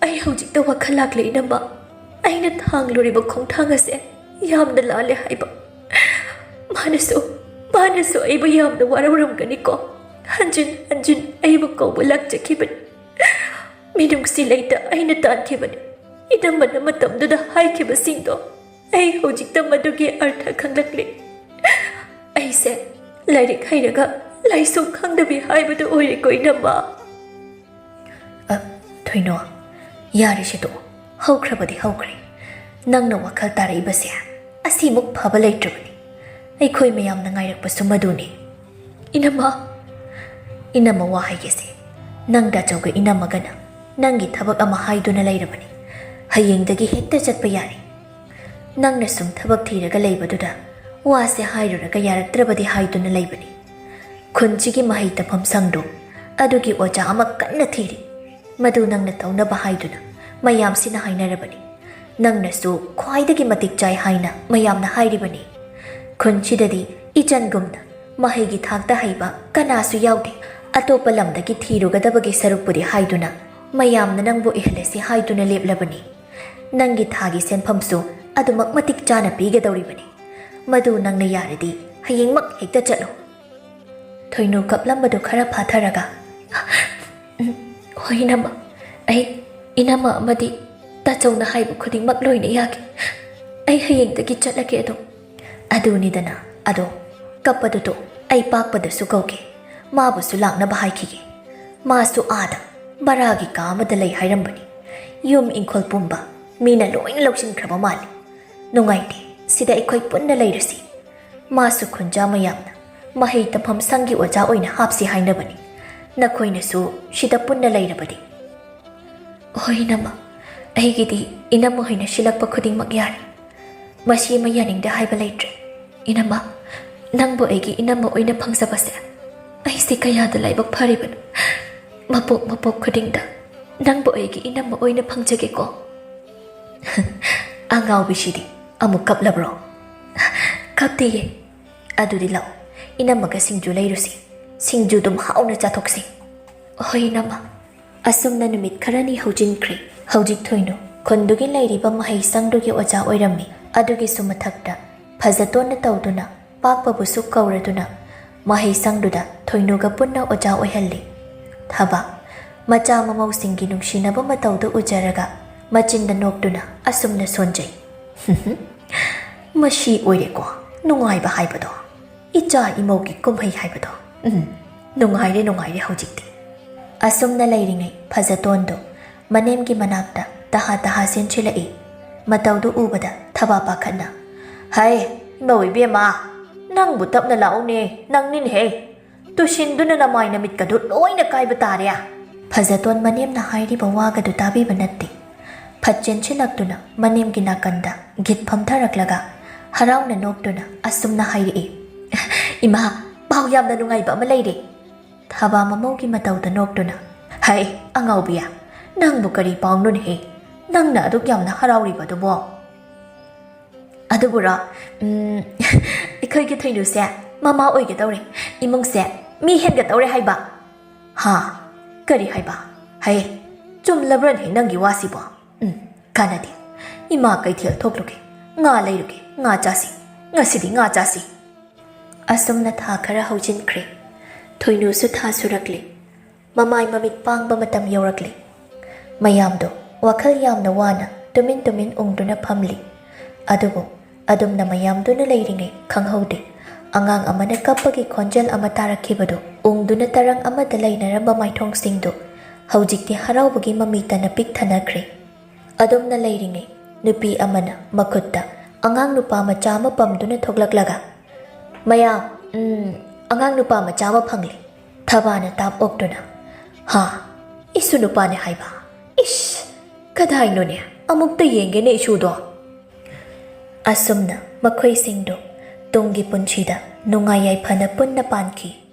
ꯑꯩ ꯍꯧꯖꯤꯛꯇ ꯋꯥꯈꯜ ꯂꯥꯛꯂꯦ, ꯏꯅꯝꯃ꯫ ꯑꯩꯅ ꯊꯥꯡꯂꯨꯔꯤꯕ ꯈꯣꯡꯊꯥꯡ ꯑꯁꯦ ꯌꯥꯝꯅ ꯂꯥꯜꯂꯦ ꯍꯥꯏꯕ꯫ ꯃꯥꯅꯁꯨ, ꯃꯥꯅꯁꯨ ꯑꯩꯕꯨ ꯌꯥꯝꯅ ꯋꯥꯔꯧꯔꯝꯒꯅꯤꯀꯣ꯫ ꯍꯟꯖꯤꯟ ꯍꯟꯖꯤꯟ ꯑꯩꯕꯨ ꯀꯧꯕ ꯂꯥꯛꯆꯈꯤꯕꯅꯤ꯫ ꯃꯤꯅꯨꯡꯁꯤ ꯂꯩꯇ ꯑꯩꯅ ꯇꯥꯟꯈꯤꯕꯅꯤ꯫ ꯏꯅꯝꯃꯅ ꯃꯇꯝꯗꯨꯗ ꯍꯥꯏꯈꯤꯕꯁꯤꯡꯗꯣ ꯑꯩ ꯍꯧꯖꯤꯛꯇ ꯃꯗꯨꯒꯤ ꯑꯔꯊ ꯈꯪꯂꯛꯂꯤ꯫ ꯑꯩꯁꯦ ꯂꯥꯏꯔꯤꯛ ꯍꯩꯔꯒ ꯂꯥꯏꯁꯨ ꯈꯪꯗꯕꯤ ꯍꯥꯏꯕꯗꯨ ꯑꯣꯏꯔꯦꯀꯣ, ꯏꯅꯝꯃ?" "ꯑ, ꯊꯣꯏꯅꯣ, ꯌꯥꯔꯦꯁꯦ ꯇꯣꯛꯑꯣ꯫ ꯍꯧꯈ꯭ꯔꯕꯗꯤ ꯍꯧꯈ꯭ꯔꯦ꯫ ꯅꯪꯅ ꯋꯥꯈꯜ ꯇꯥꯔꯛꯏꯕꯁꯦ ꯑꯁꯤꯃꯨꯛ ꯐꯕ ꯂꯩꯇ꯭ꯔꯕꯅꯤ꯫ ꯑꯩꯈꯣꯏ ꯃꯌꯥꯝꯅ ꯉꯥꯏꯔꯛꯄꯁꯨ ꯃꯗꯨꯅꯤ꯫" "ꯏꯅꯝꯃ, ꯏꯅꯝꯃ, ꯋꯥ ꯍꯥꯏꯒꯦꯁꯦ꯫ ꯅꯪ ꯗꯥꯆꯧꯒ ꯏꯅꯝꯃꯒꯅ ꯅꯪꯒꯤ ꯊꯕꯛ ꯑꯃ ꯍꯥꯏꯗꯨꯅ ꯂꯩꯔꯕꯅꯤ꯫ ꯍꯌꯦꯡꯗꯒꯤ ꯍꯦꯛꯇ ꯆꯠꯄ ꯌꯥꯔꯦ꯫ ꯅꯪꯅ ꯁꯨꯝ ꯊꯕꯛ ꯊꯤꯔꯒ ꯂꯩꯕꯗꯨꯗ ꯋꯥꯁꯦ ꯍꯥꯏꯔꯨꯔꯒ ꯌꯥꯔꯛꯇ꯭ꯔꯕꯗꯤ ꯍꯥꯏꯗꯨꯅ ꯂꯩꯕꯅꯤ꯫ ꯈꯨꯟꯁꯤꯒꯤ ꯃꯍꯩ ꯇꯝꯐꯝ ꯁꯪꯗꯣ ꯑꯗꯨꯒꯤ ꯑꯣꯖꯥ ꯑꯃ ꯀꯟꯅ ꯊꯤꯔꯤ꯫ ꯃꯗꯨ ꯅꯪꯅ ꯇꯧꯅꯕ ꯍꯥꯏꯗꯨꯅ ꯃꯌꯥꯝꯁꯤꯅ ꯍꯥꯏꯅꯔꯕꯅꯤ꯫ ꯅꯪꯅꯁꯨ ꯈ꯭ꯋꯥꯏꯗꯒꯤ ꯃꯇꯤꯛ ꯆꯥꯏ ꯍꯥꯏꯅ ꯃꯌꯥꯝꯅ ꯍꯥꯏꯔꯤꯕꯅꯤ꯫ ꯈꯨꯟꯁꯤꯗꯗꯤ ꯏꯆꯟꯒꯨꯝꯅ ꯃꯍꯩꯒꯤ ꯊꯥꯛꯇ ꯍꯩꯕ ꯀꯅꯥꯁꯨ ꯌꯥꯎꯗꯦ꯫ ꯑꯇꯣꯞꯄ ꯂꯝꯗꯒꯤ ꯊꯤꯔꯨꯒꯗꯕꯒꯤ ꯁꯔꯨꯛꯄꯨꯗꯤ ꯍꯥꯏꯗꯨꯅ ꯃꯌꯥꯝꯅ ꯅꯪꯕꯨ ꯏꯍꯜꯂꯁꯤ ꯍꯥꯏꯗꯨꯅ ꯂꯦꯞꯂꯕꯅꯤ꯫ ꯅꯪꯒꯤ ꯊꯥꯒꯤ ꯁꯦꯟꯐꯝꯁꯨ ꯑꯗꯨꯃꯛ ꯃꯇꯤꯛ ꯆꯥꯅ ꯄꯤꯒꯗꯧꯔꯤꯕꯅꯤ꯫ ꯃꯗꯨ ꯅꯪꯅ ꯌꯥꯔꯗꯤ ꯍꯌꯦꯡꯃꯛ ꯍꯦꯛꯇ ꯆꯠꯂꯨ꯫" ꯊꯣꯏꯅꯨ ꯀꯞꯂꯝꯕꯗꯨ ꯈꯔ ꯐꯥꯊꯔꯒ, "ꯎꯝ, ꯍꯣꯏ ꯏꯅꯝꯃ, ꯑꯩ ꯏꯅꯝꯃ ꯑꯃꯗꯤ "ꯇꯥꯆꯧꯅ ꯍꯥꯏꯕ ꯈꯨꯗꯤꯡꯃꯛ ꯂꯣꯏꯅ ꯌꯥꯒꯦ꯫ ꯑꯩ ꯍꯌꯦꯡꯗꯒꯤ ꯆꯠꯂꯒꯦ ꯑꯗꯨꯝ꯫" "ꯑꯗꯨꯅꯤꯗꯅ, ꯑꯗꯣ ꯀꯞꯄꯗꯨ ꯇꯣꯛ, ꯑꯩ ꯄꯥꯛꯄꯗꯁꯨ ꯀꯧꯒꯦ, ꯃꯥꯕꯨꯁꯨ ꯂꯥꯛꯅꯕ ꯍꯥꯏꯈꯤꯒꯦ꯫ ꯃꯥꯁꯨ ꯑꯥꯗ ꯚꯔꯥꯒꯤ ꯀꯥ ꯑꯃꯗ ꯂꯩ ꯍꯥꯏꯔꯝꯕꯅꯤ꯫ ꯌꯨꯝ ꯏꯪꯈꯣꯜ ꯄꯨꯝꯕ ꯃꯤꯅ ꯂꯣꯏꯅ ꯂꯧꯁꯤꯟꯈ꯭ꯔꯕ ꯃꯥꯜꯂꯤ꯫ ꯅꯨꯡꯉꯥꯏꯇꯦ, ꯁꯤꯗ ꯑꯩꯈꯣꯏ ꯄꯨꯟꯅ ꯂꯩꯔꯁꯤ꯫ ꯃꯥꯁꯨ ꯈꯨꯟꯖꯥ ꯃꯌꯥꯝꯅ ꯃꯍꯩ ꯇꯝꯐꯝ ꯁꯪꯒꯤ ꯑꯣꯖꯥ ꯑꯣꯏꯅ ꯍꯥꯞꯁꯤ ꯍꯥꯏꯅꯕꯅꯤ꯫ ꯅꯈꯣꯏꯅꯁꯨ ꯁꯤꯗ ꯄꯨꯟꯅ ꯂꯩꯔꯕꯗꯤ꯫" "ꯍꯣꯏ ꯏꯅꯝꯃ, ꯑꯩꯒꯤꯗꯤ ꯏꯅꯝꯃ ꯍꯣꯏꯅ ꯁꯤꯜꯂꯛꯄ ꯈꯨꯗꯤꯡꯃꯛ ꯌꯥꯔꯦ꯫ ꯃꯁꯤ ꯑꯃ ꯌꯥꯅꯤꯡꯗꯦ ꯍꯥꯏꯕ ꯂꯩꯇ꯭ꯔꯦ꯫ ꯏꯅꯝꯃ, ꯅꯪꯕꯨ ꯑꯩꯒꯤ ꯏꯅꯝꯃ ꯑꯣꯏꯅ ꯐꯪꯖꯕꯁꯦ ꯑꯩꯁꯦ ꯀꯌꯥꯗ ꯂꯥꯏꯕꯛ ꯐꯔꯤꯕꯅꯣ꯫ ꯃꯄꯣꯛ ꯃꯄꯣꯛ ꯈꯨꯗꯤꯡꯗ ꯅꯪꯕꯨ ꯑꯩꯒꯤ ꯏꯅꯝꯃ ꯑꯣꯏꯅ ꯐꯪꯖꯒꯦꯀꯣ꯫" "ꯑꯉꯥꯎꯕꯤꯁꯤꯗꯤ ꯑꯃꯨꯛ ꯀꯞꯂꯕ꯭ꯔꯣ?" "ꯀꯞꯇꯤꯌꯦ꯫" "ꯑꯗꯨꯗꯤ ꯂꯥꯛꯑꯣ, ꯏꯅꯝꯃꯒ ꯁꯤꯡꯖꯨ ꯂꯩꯔꯨꯁꯤ꯫ ꯁꯤꯡꯖꯨꯗꯨꯝ ꯍꯥꯎꯅ ꯆꯥꯊꯣꯛꯁꯤ꯫" "ꯍꯣꯏ ꯏꯅꯝꯃ꯫" ꯑꯁꯨꯝꯅ ꯅꯨꯃꯤꯠ ꯈꯔꯅꯤ ꯍꯧꯖꯤꯟꯈ꯭ꯔꯦ꯫ ꯍꯧꯖꯤꯛ ꯊꯣꯏꯅꯨ ꯈꯨꯟꯗꯨꯒꯤ ꯂꯩꯔꯤꯕ ꯃꯍꯩꯁꯪꯗꯨꯒꯤ ꯑꯣꯖꯥ ꯑꯣꯏꯔꯝꯃꯤ꯫ ꯑꯗꯨꯒꯤꯁꯨ ꯃꯊꯛꯇ ꯐꯖꯇꯣꯟꯅ ꯇꯧꯗꯨꯅ ꯄꯥꯛꯄꯕꯨꯁꯨ ꯀꯧꯔꯗꯨꯅ ꯃꯍꯩꯁꯪꯗꯨꯗ ꯊꯣꯏꯅꯨꯒ ꯄꯨꯟꯅ ꯑꯣꯖꯥ ꯑꯣꯏꯍꯜꯂꯤ꯫ ꯊꯕꯥ ꯃꯆꯥ ꯃꯃꯧꯁꯤꯡꯒꯤ ꯅꯨꯡꯁꯤꯅꯕ ꯃꯇꯧꯗꯨ ꯎꯖꯔꯒ ꯃꯆꯤꯟꯗ ꯅꯣꯛꯇꯨꯅ ꯑꯁꯨꯝꯅ ꯁꯣꯟꯖꯩ꯫ "ꯃꯁꯤ ꯑꯣꯏꯔꯦꯀꯣ ꯅꯨꯡꯉꯥꯏꯕ ꯍꯥꯏꯕꯗꯣ꯫ ꯏꯆꯥ ꯏꯃꯧꯒꯤ ꯀꯨꯝꯍꯩ ꯍꯥꯏꯕꯗꯣ꯫ ꯎꯝ, ꯅꯨꯡꯉꯥꯏꯔꯦ, ꯅꯨꯡꯉꯥꯏꯔꯦ ꯍꯧꯖꯤꯛꯇꯤ꯫" ꯑꯁꯨꯝꯅ ꯂꯩꯔꯤꯉꯩ ꯐꯖꯇꯣꯟꯗꯣ ꯃꯅꯦꯝꯒꯤ ꯃꯅꯥꯛꯇ ꯇꯍꯥ ꯇꯍꯥ ꯆꯦꯟꯁꯤꯜꯂꯛꯏ꯫ ꯃꯇꯧꯗꯨ ꯎꯕꯗ ꯊꯕꯥ ꯄꯥꯈꯠꯅ, "ꯍꯩ, ꯏꯃꯧ ꯏꯕꯦꯝꯃ, ꯅꯪꯕꯨ ꯇꯞꯅ ꯂꯥꯛꯎꯅꯦ, ꯅꯪꯅꯤꯅꯦꯍꯦ꯫ ꯇꯨꯁꯤꯟꯗꯨꯅ ꯅꯃꯥꯏ ꯅꯃꯤꯠꯀꯗꯨ ꯂꯣꯏꯅ ꯀꯥꯏꯕ ꯇꯥꯔꯦ꯫" ꯐꯖꯇꯣꯟ ꯃꯅꯦꯝꯅ ꯍꯥꯏꯔꯤꯕ ꯋꯥꯒꯗꯨ ꯇꯥꯕꯤꯕ ꯅꯠꯇꯦ꯫ ꯐꯠ ꯆꯦꯟꯁꯤꯜꯂꯛꯇꯨꯅ ꯃꯅꯦꯝꯒꯤ ꯅꯥꯀꯟꯗ ꯒꯤꯠ ꯐꯝꯊꯔꯛꯂꯒ ꯍꯔꯥꯎꯅ ꯅꯣꯛꯇꯨꯅ ꯑꯁꯨꯝꯅ ꯍꯥꯏꯔꯛꯏ, "ꯏꯃꯥ, ꯄꯥꯎ ꯌꯥꯝꯅ ꯅꯨꯡꯉꯥꯏꯕ ꯑꯃ ꯂꯩꯔꯦ꯫" ꯊꯕꯥ ꯃꯃꯧꯒꯤ ꯃꯇꯧꯗ ꯅꯣꯛꯇꯨꯅ, "ꯍꯩ, ꯑꯉꯥꯎꯕꯤꯌꯥ, ꯅꯪꯕꯨ ꯀꯔꯤ ꯄꯥꯎꯅꯣꯅꯦꯍꯦ? ꯅꯪꯅ ꯑꯗꯨꯛ ꯌꯥꯝꯅ ꯍꯔꯥꯎꯔꯤꯕꯗꯨꯕꯣ?" "ꯑꯗꯨꯕꯨꯔꯣ, ꯎꯝ, ꯑꯩꯈꯣꯏꯒꯤ ꯊꯣꯏꯅꯨꯁꯦ ꯃꯃꯥ ꯑꯣꯏꯒꯗꯧꯔꯦ, ꯏꯃꯨꯡꯁꯦ ꯃꯤ ꯍꯦꯟꯒꯗꯧꯔꯦ ꯍꯥꯏꯕ꯫" "ꯍꯥ? ꯀꯔꯤ ꯍꯥꯏꯕ? ꯍꯩ, ꯆꯨꯝꯂꯕ꯭ꯔꯅꯦ ꯅꯪꯒꯤ ꯋꯥꯁꯤꯕꯣ? ꯎꯝ, ꯀꯥꯟꯅꯗꯦ꯫ ꯏꯃꯥ ꯀꯩꯊꯦꯜ ꯊꯣꯛꯂꯨꯒꯦ, ꯉꯥ ꯂꯩꯔꯨꯒꯦ, ꯉꯥ ꯆꯥꯁꯤ, ꯉꯁꯤꯗꯤ ꯉꯥ ꯆꯥꯁꯤ꯫" ꯑꯁꯨꯝꯅ ꯊꯥ ꯈꯔ ꯍꯧꯖꯤꯟꯈ꯭ꯔꯦ꯫ ꯊꯣꯏꯅꯨꯁꯨ ꯊꯥ ꯁꯨꯔꯛꯂꯦ꯫ ꯃꯃꯥꯏ ꯃꯃꯤꯠ ꯄꯥꯡꯕ ꯃꯇꯝ ꯌꯧꯔꯛꯂꯦ꯫ ꯃꯌꯥꯝꯗꯣ ꯋꯥꯈꯜ ꯌꯥꯝꯅ ꯋꯥꯅ ꯇꯨꯃꯤꯟ ꯇꯨꯃꯤꯟ ꯎꯪꯗꯨꯅ ꯐꯝꯂꯤ꯫ ꯑꯗꯨꯕꯨ ꯑꯗꯨꯝꯅ ꯃꯌꯥꯝꯗꯨꯅ ꯂꯩꯔꯤꯉꯩ ꯈꯪꯍꯧꯗꯦ, ꯑꯉꯥꯡ ꯑꯃꯅ ꯀꯞꯄꯒꯤ ꯈꯣꯟꯖꯦꯜ ꯑꯃ ꯇꯥꯔꯛꯈꯤꯕꯗꯨ꯫ ꯎꯪꯗꯨꯅ ꯇꯔꯪ ꯑꯃꯗ ꯂꯩꯅꯔꯝꯕ ꯃꯥꯏꯊꯣꯡꯁꯤꯡꯗꯨ ꯍꯧꯖꯤꯛꯇꯤ ꯍꯔꯥꯎꯕꯒꯤ ꯃꯃꯤꯇꯅ ꯄꯤꯛ ꯊꯟꯅꯈ꯭ꯔꯦ꯫ ꯑꯗꯨꯝꯅ ꯂꯩꯔꯤꯉꯩ ꯅꯨꯄꯤ ꯑꯃꯅ ꯃꯈꯨꯠꯇ ꯑꯉꯥꯡ ꯅꯨꯄꯥ ꯃꯆꯥ ꯑꯃ ꯄꯝꯗꯨꯅ ꯊꯣꯛꯂꯛꯂꯒ, "ꯃꯌꯥꯝ, ꯎꯝ, ꯑꯉꯥꯡ ꯅꯨꯄꯥ ꯃꯆꯥ ꯑꯃ ꯐꯪꯂꯦ꯫" ꯊꯕꯥꯅ ꯇꯥꯞ ꯑꯣꯛꯇꯨꯅ, "ꯍꯥ? ꯏꯁꯨ ꯅꯨꯄꯥꯅꯦ ꯍꯥꯏꯕ? ꯏꯁ! ꯀꯗꯥꯏꯅꯣꯅꯦ? ꯑꯃꯨꯛꯇ ꯌꯦꯡꯒꯦꯅꯦ ꯏꯁꯨꯗꯣ꯫" ꯑꯁꯨꯝꯅ ꯃꯈꯣꯏꯁꯤꯡꯗꯨ ꯇꯨꯡꯒꯤ ꯄꯨꯟꯁꯤꯗ ꯅꯨꯡꯉꯥꯏ ꯌꯥꯏꯐꯅ ꯄꯨꯟꯅ ꯄꯥꯟꯈꯤ꯫